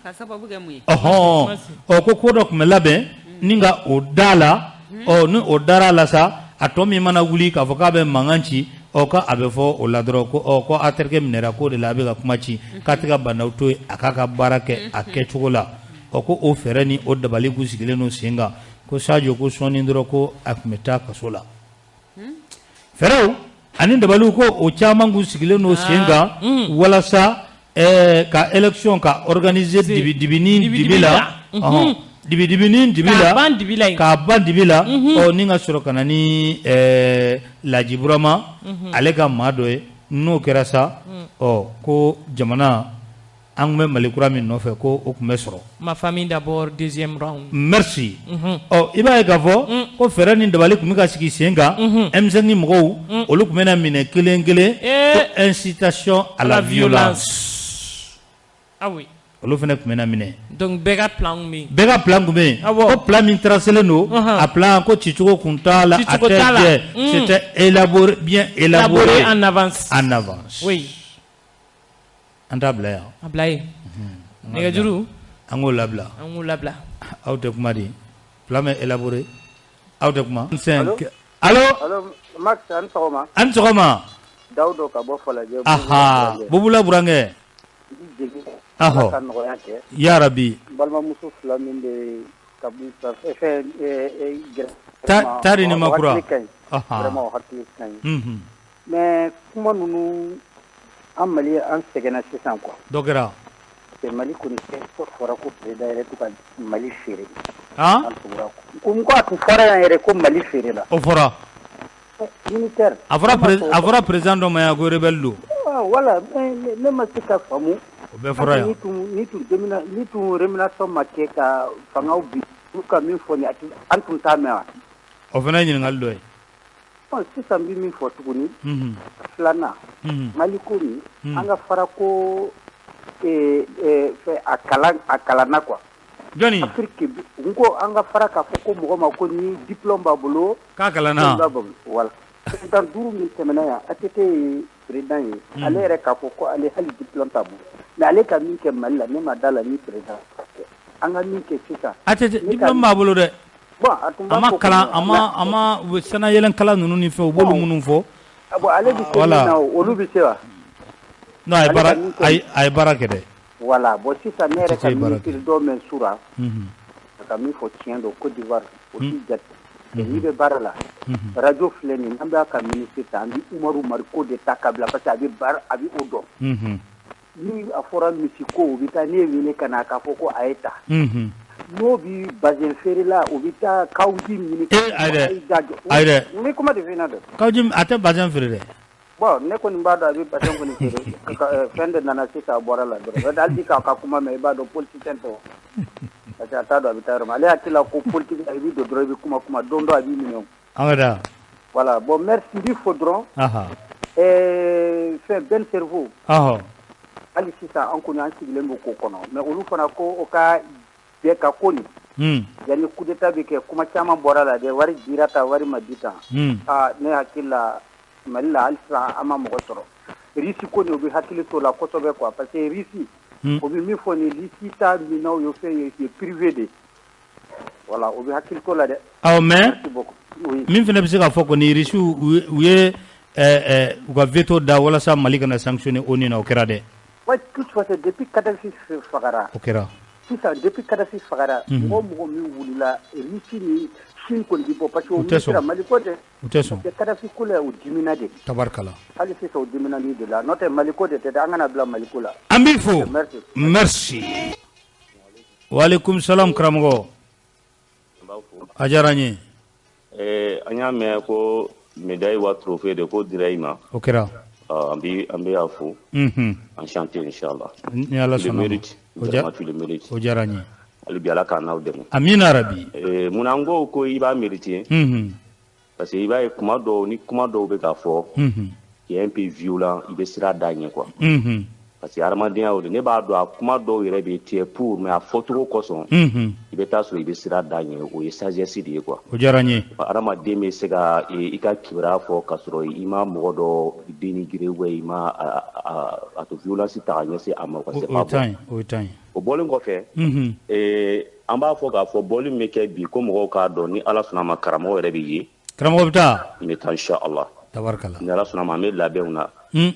Ka sababu kɛ mun ye? Ɔhɔn, ɔ, ko dɔ tun bɛ labɛn ni ka o da la. Ɔ, ni o dara la sa, a tɔ min mana wuli k'a fɔ k'a bɛ mankan ci, ɔ, ko a bɛ fɔ o la dɔrɔn ko ɔ, ko a terikɛ minɛra k'o de la a bɛ ka kuma ci, k'a tɛ ka Bah N'Daw to yen a k'a ka baara kɛ a kɛcogo la. Ɔ, ko o fɛɛrɛ ni o dabali kun sigilen don sen kan, ko Sadio ko sɔɔni dɔrɔn ko a tun bɛ taa kaso la. Fɛɛrɛw ani dabaliw ko o caman kun sigilen don sen kan walasa ka élection ka organiser dibi dibini dibi la, ɔhɔn, dibi dibini dibi la, k'a ban dibi la yen. K'a ban dibi la. Ɔ, ni ka sɔrɔ ka na ni Laji Burama ale ka maa dɔ ye, n'o kɛra sa, ɔ, ko jamana An tun bɛ Mali kura min nɔfɛ ko o tun bɛ sɔrɔ. Ma famille d'abord, deuxième round. Merci. Ɔ, i b'a ye k'a fɔ ko fɛɛrɛ ni dabali tun bɛ ka sigi sen kan. M5 mɔgɔw, olu tun bɛna minɛ kelen kelen ko incitation à la violence. Ah oui. Olu fana tun bɛna minɛ. Donc bɛɛ ka plan tun bɛ yen. Bɛɛ ka plan tun bɛ yen. Ko plan min tracé don, a plan ko cicogo tun t'a la, a tɛ jɛ. C'était élaboré, bien élaboré. En avance. En avance. Oui. An t'a bila yan. A bila yen. Nɛgɛjuru. An k'o labila. An k'o labila. Aw tɛ kuma di. Plan bɛ élaboré. Aw tɛ kuma. Allo. Allo Max, a ni sɔgɔma. A ni sɔgɔma. Dawudo ka bɔ Falajɛ. Aha, Bubula burankɛ. Ala ka nɔgɔya kɛ. Ya rabi. Balimamuso fila min bɛ kabi fɛn. Tari ni Makura. Vraiment o hakili ka ɲi. Mais kuma ninnu, an Mali an sɛgɛnna sisan quoi. Dɔ kɛra. Parce que Mali kɔni fɔra ko président yɛrɛ to ka Mali feere. Han? Ko n ko a tun fɔra yan yɛrɛ ko Mali feere la. O fɔra. Militaire. A fɔra président dɔ ma yan ko rebelle don. Voilà, ne ma se ka faamu. O bɛɛ fɔra yan. Ni tun rémunération ma kɛ ka fangaw bi olu ka min fɔ nin an tun t'a mɛn wa. O fana ye ɲininkali dɔ ye. Sisan n bɛ min fɔ tuguni. Filanan. Mali ko nin, an ka fara ko fɛ a kalanna quoi. Jɔnni? Afrique, n ko an ka fara k'a fɔ ko mɔgɔ ma ko ni diplôme b'a bolo. K'a kalanna. Voilà. Président duuru min tɛmɛna yan, ATT ye président ye. Ale yɛrɛ k'a fɔ ko ale hali diplôme t'a bolo. Mais ale ka min kɛ Mali la, ne ma da la ni président kɛ. An ka min kɛ sisan. ATT diplôme b'a bolo dɛ. Bon, a tun b'a ma kalan, a ma sannayɛlɛn kalan ninnu ni fɛn, u b'olu minnu fɔ. Bon, ale bɛ se min na, olu bɛ se wa? Non, a ye baara kɛ dɛ. Voilà, bon sisan ne yɛrɛ ka ministre dɔ mɛn sura. A ka min fɔ tiɲɛ don, Côte d'Ivoire o t'i jate. N'i bɛ baara la, radio filɛ nin ye, an b'a ka ministre ta, an bɛ Umaru Mariko de ta ka bila parce que a bɛ baara, a bɛ o dɔn. Ni a fɔra misi ko, u bɛ taa ne wele ka na k'a fɔ ko a ye ta. N'o bi bazin feere la, u bɛ taa kawuji ɲini. Ayi dɛ. N bɛ kuma de f'i ɲɛna dɛ. Kawuji a tɛ bazin feere dɛ. Bon, ne kɔni b'a dɔn a bɛ bazin kɔni feere. Fɛn de nana sisan a bɔra la dɔrɔn. Hali k'a ka kuma mɛn, i b'a dɔn politicien tɛ o. Parce que a t'a dɔn a bɛ taa yɔrɔ min. Ale hakili la ko politique la i bɛ don dɔrɔn i bɛ kuma don dɔ a b'i minɛ o. An ka taa. Voilà, bon merci, n b'i fo dɔrɔn. Fɛn Ben Cerveau. Hali sisan an kɔni an sigilen bɛ k'o kɔnɔ. Mais olu fana ko o ka bɛɛ ka ko nin. Yanni coup d'état bɛ kɛ, kuma caman bɔra la dɛ, wari dira tan, wari ma di tan. Ne hakili la Mali la hali sisan an ma mɔgɔ sɔrɔ. Russie ko nin, u bɛ hakili t'o la kosɛbɛ quoi, parce que Russie, o bɛ min fɔ nin, Russie ta minɛnw ye fɛn ye, c'est privé de. Voilà, o bɛ hakili t'o la dɛ. Awɔ, mais min fana bɛ se k'a fɔ kɔni, Russie u ye u ka veto da walasa Mali kana sanctionner ONU na, o kɛra dɛ. Ouais, toute façon, depuis Kadhafi fagara. O kɛra. Sisan depuis Kadhafi fagara, mɔgɔ min wulila, Russie ni Chine kɔni bɛ bɔ parce que o sera Mali ko dɛ. U tɛ sɔn. Parce que Kadhafi ko la, u dimina de. Tabarikala. Hali sisan u dimina de la, n'o tɛ Mali ko de tɛ dɛ, an kana bila Mali ko la. An b'i fo. Merci. Walekum salam karamɔgɔ. A diyara n ye. An y'a mɛn ko médaille wa trophée de ko dira i ma. O kɛra. An bɛ y'a fo. Enchanté inchallah. Ni Ala sɔnna. Vraiment tu le mérites. O diyara n ye. Hali bi Ala k'an n'aw dɛmɛ. Amina rabi. Munna n ko i b'a mériter. Parce que i b'a ye kuma dɔw ni kuma dɔw bɛ k'a fɔ. Qui est un peu violent, i bɛ sira da ɲɛ quoi. Parce que hadamadenya o de, ne b'a dɔn a kuma dɔw yɛrɛ bɛ tu es pour, mais a fɔcogo kosɔn. I bɛ taa sɔrɔ i bɛ sira da ɲɛ, o ye sagesse de ye quoi. O diyara n ye. Hadamaden bɛ se ka i ka kibaruya fɔ k'a sɔrɔ i ma mɔgɔ dɔ dénigrer ou i ma a to violence ta ka ɲɛsin a ma quoi, c'est pas bon. O ye tan ye. O bɔlen kɔfɛ. An b'a fɔ k'a fɔ bɔli min bɛ kɛ bi ko mɔgɔw k'a dɔn ni Ala sɔnna a ma karamɔgɔ yɛrɛ bɛ ye. Karamɔgɔ bɛ taa. N bɛ taa inchallah. Tabarikala. Ni Ala sɔnna a ma an bɛ labɛnw na. Ne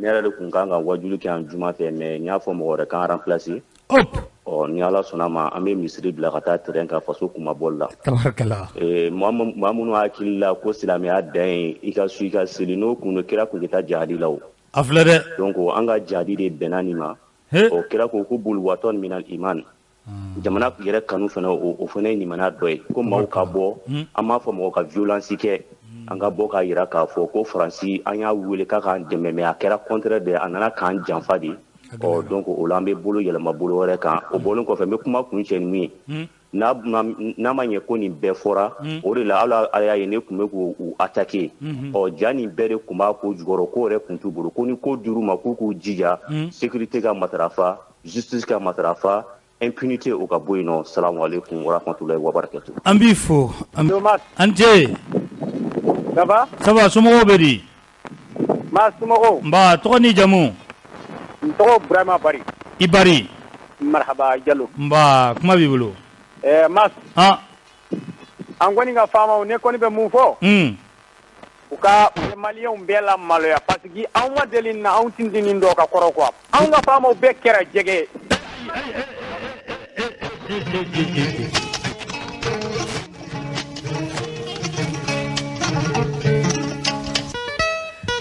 yɛrɛ de tun kan ka wajuli kɛ yan juma fɛ, mais n y'a fɔ mɔgɔ wɛrɛ kan remplacer. Ɔ, ni Ala sɔnna a ma an bɛ misiri bila ka taa terrain kan faso kunmabɔli la. Tabarikala. Maa minnu hakili la ko silamɛya dan ye i ka su i ka seli, n'o kun don kira kun tɛ taa jihadi la o. A filɛ dɛ. Donc an ka jihadi de bɛnna nin ma. Ɔ, kira ko ko buluwatɔ minal iman. Jamana yɛrɛ kanu fana, o fana ye limaniya dɔ ye. Ko maaw ka bɔ, an m'a fɔ mɔgɔ ka violence kɛ. An ka bɔ k'a jira k'a fɔ ko Faransi an y'a wele k'a k'an dɛmɛ, mais a kɛra contraire de, a nana k'an janfa de. Ɔ donc o la an bɛ bolo yɛlɛma bolo wɛrɛ kan. O bɔlen kɔfɛ, n bɛ kuma kun cɛ ni min ye, n'a ma ɲɛ ko nin bɛɛ fɔra, o de la ala y'a ye ne tun bɛ k'u attaquer. Ɔ ja nin bɛɛ de tun b'a ko jukɔrɔ, ko yɛrɛ tun t'u bolo, ko ni ko dir'u ma k'u k'u jija sécurité ka matarafa, justice ka matarafa, impunité o ka bɔ yen nɔ. Salamu aleykum wa rahmatulahi wa barakatuh. An b'i fo. An ce. Ça va? Ça va, somɔgɔw bɛ di? Ma somɔgɔw. Nba, tɔgɔ ni jamu? N tɔgɔ Burama Bari. I Bari. Marhaba Jalo. Nba, kuma b'i bolo. Mas. Ah. An kɔni ka faamaw, ne kɔni bɛ mun fɔ? U ka maliyɛnw bɛɛ la maloya, parce que anw ma deli na, anw tintin dɔ ka kɔrɔ quoi. Anw ka faamaw bɛɛ kɛra jɛgɛ ye.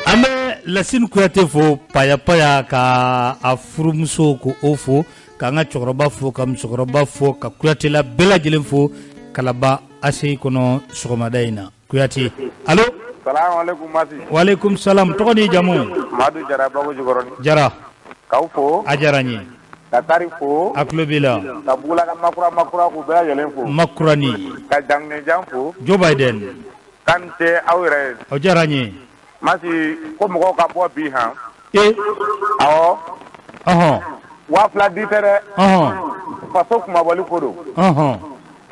An bɛ Lasine Kuyate fo paya paya, ka a furumuso ko o fo, k'an ka cɛkɔrɔba fo, ka musokɔrɔba fo, ka Kuyatela bɛɛ lajɛlen fo Kalaba ACI kɔnɔ sɔgɔmada in na. Kuyate, allo. Salaamaaleykum Masi. Waaleykum salam. Tɔgɔ ni jamu? Madu Jara Bago Jukɔrɔni. Jara. K'aw fo. A diyara n ye. Ka Tari fo. A tulo b'i la. Ka Bugula ka Makura k'u bɛɛ lajɛlen fo. Makurani. Ka Janginɛjan fo. Joe Biden. K'an tɛ aw yɛrɛ ye. O diyara n ye. Masi, ko mɔgɔw ka bɔ bi han. Ee. Awɔ. Ɔhɔn. 2000 di tɛ dɛ. Ɔhɔn. Faso kunmabɔli ko don. Ɔhɔn.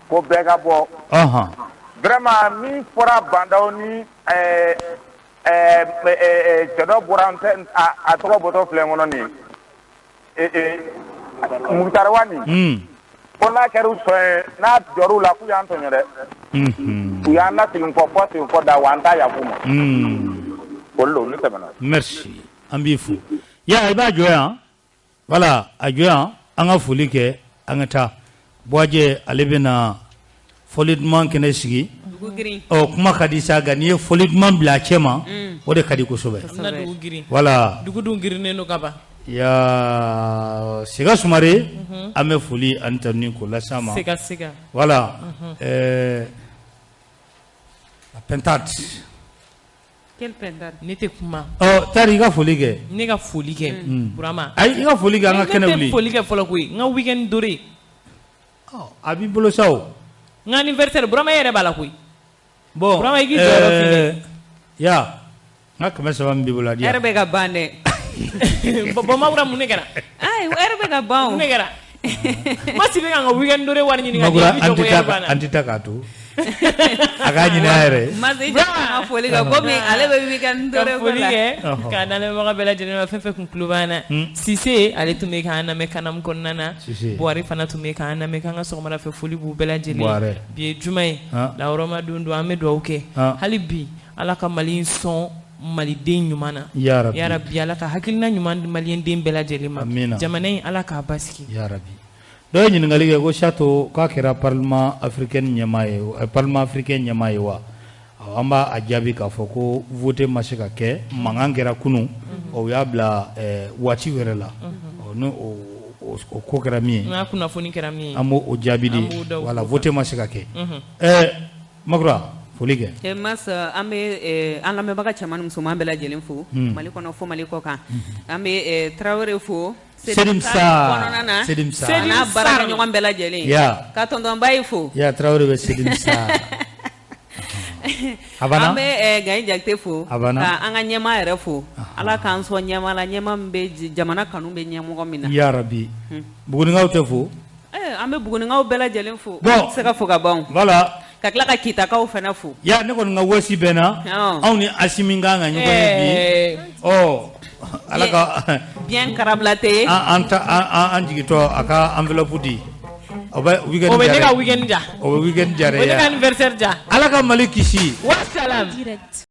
Ko bɛɛ ka bɔ. Ɔhɔn. Vraiment min fɔra Bandaw ni cɛ dɔ bɔra, a tɔgɔ bɔtɔ filɛ n kɔnɔ nin ye. Mukutari Wani. Ko n'a kɛra u sɔn ye, n'a jɔr'u la, k'u y'an tɔɲɔ dɛ. U y'an lasegin kɔ fɔ sen kɔ da, wa an t'a yafu ma. Olu don, ne tɛmɛna. Merci, an b'i fo. Ya, i b'a jɔ yan. Voilà, a jɔ yan, an ka foli kɛ, an ka taa. Buwajɛ ale bɛna fɔli duman kɛnɛ sigi. Ɔ kuma ka di sa, nka n'i ye fɔli duman bila a cɛ ma, o de ka di kosɛbɛ. Voilà. Dugu dun girinnen don ka ban. Ya Sega Sumare, an bɛ foli ani tanuni k'o las'a ma. Sega Sega. Voilà. La pentade. Quelle pentade? Ne tɛ kuma. Ɔ Tari, i ka foli kɛ. Ne ka foli kɛ. Burama. Ayi, i ka foli kɛ, an ka kɛnɛ wuli. Ne tɛ foli kɛ fɔlɔ koyi. N ka weekend doré. Ɔ a b'i bolo sa o. N ka anniversaire, Burama e yɛrɛ b'a la koyi. Bon. Burama i k'i jɔyɔrɔ fi dɛ. Ya, n ka 300 min b'i bolo a di yan. Heure bɛ ka ban dɛ. Bon Makura, mun de kɛra? Ayi, heure bɛ ka ban o. Mun de kɛra? Masi bɛ ka n ka weekend doré wari ɲini ka di Makura, yan, i b'i jɔ ko heure banna. An tɛ taa k'a to. A k'a ɲini a yɛrɛ ye. Masi, jɔ ka foli kɛ komi ale bɛ weekend doré ko la. Ka foli kɛ k'a lamɛnbaga bɛɛ lajɛlen ma, fɛn fɛn kun tulo b'an na. Sise ale tun bɛ k'an lamɛn Kanam kɔnɔna na. Buwari fana tun bɛ k'an lamɛn, k'an ka sɔgɔmada fɛ foli b'u bɛɛ lajɛlen. Bi ye juma ye, lahɔrɔma don don, an bɛ dugawu kɛ. Hali bi Ala ka Mali in sɔn maliden ɲuman na. Ya Rabi. Ya Rabi, Ala ka hakilina ɲuman di maliyɛnden bɛɛ lajɛlen ma. Amina. Jamana in Ala k'a basigi. Ya Rabi. Dɔ ye ɲininkali kɛ ko Sato k'a kɛra parlement africain ɲɛmaa ye, parlement africain ɲɛmaa ye wa? An b'a jaabi k'a fɔ ko vote ma se ka kɛ, mankan kɛra kunun, u y'a bila waati wɛrɛ la. Ɔ n'o o ko kɛra min ye, n'a kunnafoni kɛra min ye, an b'o jaabi di. Voilà, vote ma se ka kɛ. Makura, foli kɛ. Mas, an bɛ an lamɛnbaga cɛman ni musoman bɛɛ lajɛlen fo, Mali kɔnɔ fo Mali kɔ kan. An bɛ Tarawele fo. Selim Sa, Selim Sa, a n'a baarakɛɲɔgɔn bɛɛ lajɛlen. Ya. Ka tonton Bayi fo. Ya, Tarawele bɛ Selim Sa. A banna. An bɛ Gaye Jakite fo. A banna. Ka an ka ɲɛmaa yɛrɛ fo. Ala k'an sɔn ɲɛmaa la, ɲɛmaa min bɛ jamana kanu bɛ ɲɛmɔgɔ min na. Ya Rabi. Bugunikaw tɛ fo. An bɛ Bugunikaw bɛɛ lajɛlen fo. Bon. An tɛ se ka fo ka ban. Voilà. Ka tila ka Kitakaw fana fo. Ya, ne kɔni ka wɔsi bɛ na. Anw ni Asimi kan ka ɲɔgɔn ye bi. Ɔ Ala ka bien karabilate. An an jigitɔ a ka enveloppe di. O bɛ weekend O bɛ ne ka weekend ja. O bɛ weekend ja dɛ. O bɛ ne ka anniversaire ja. Ala ka Mali kisi. Wa salam.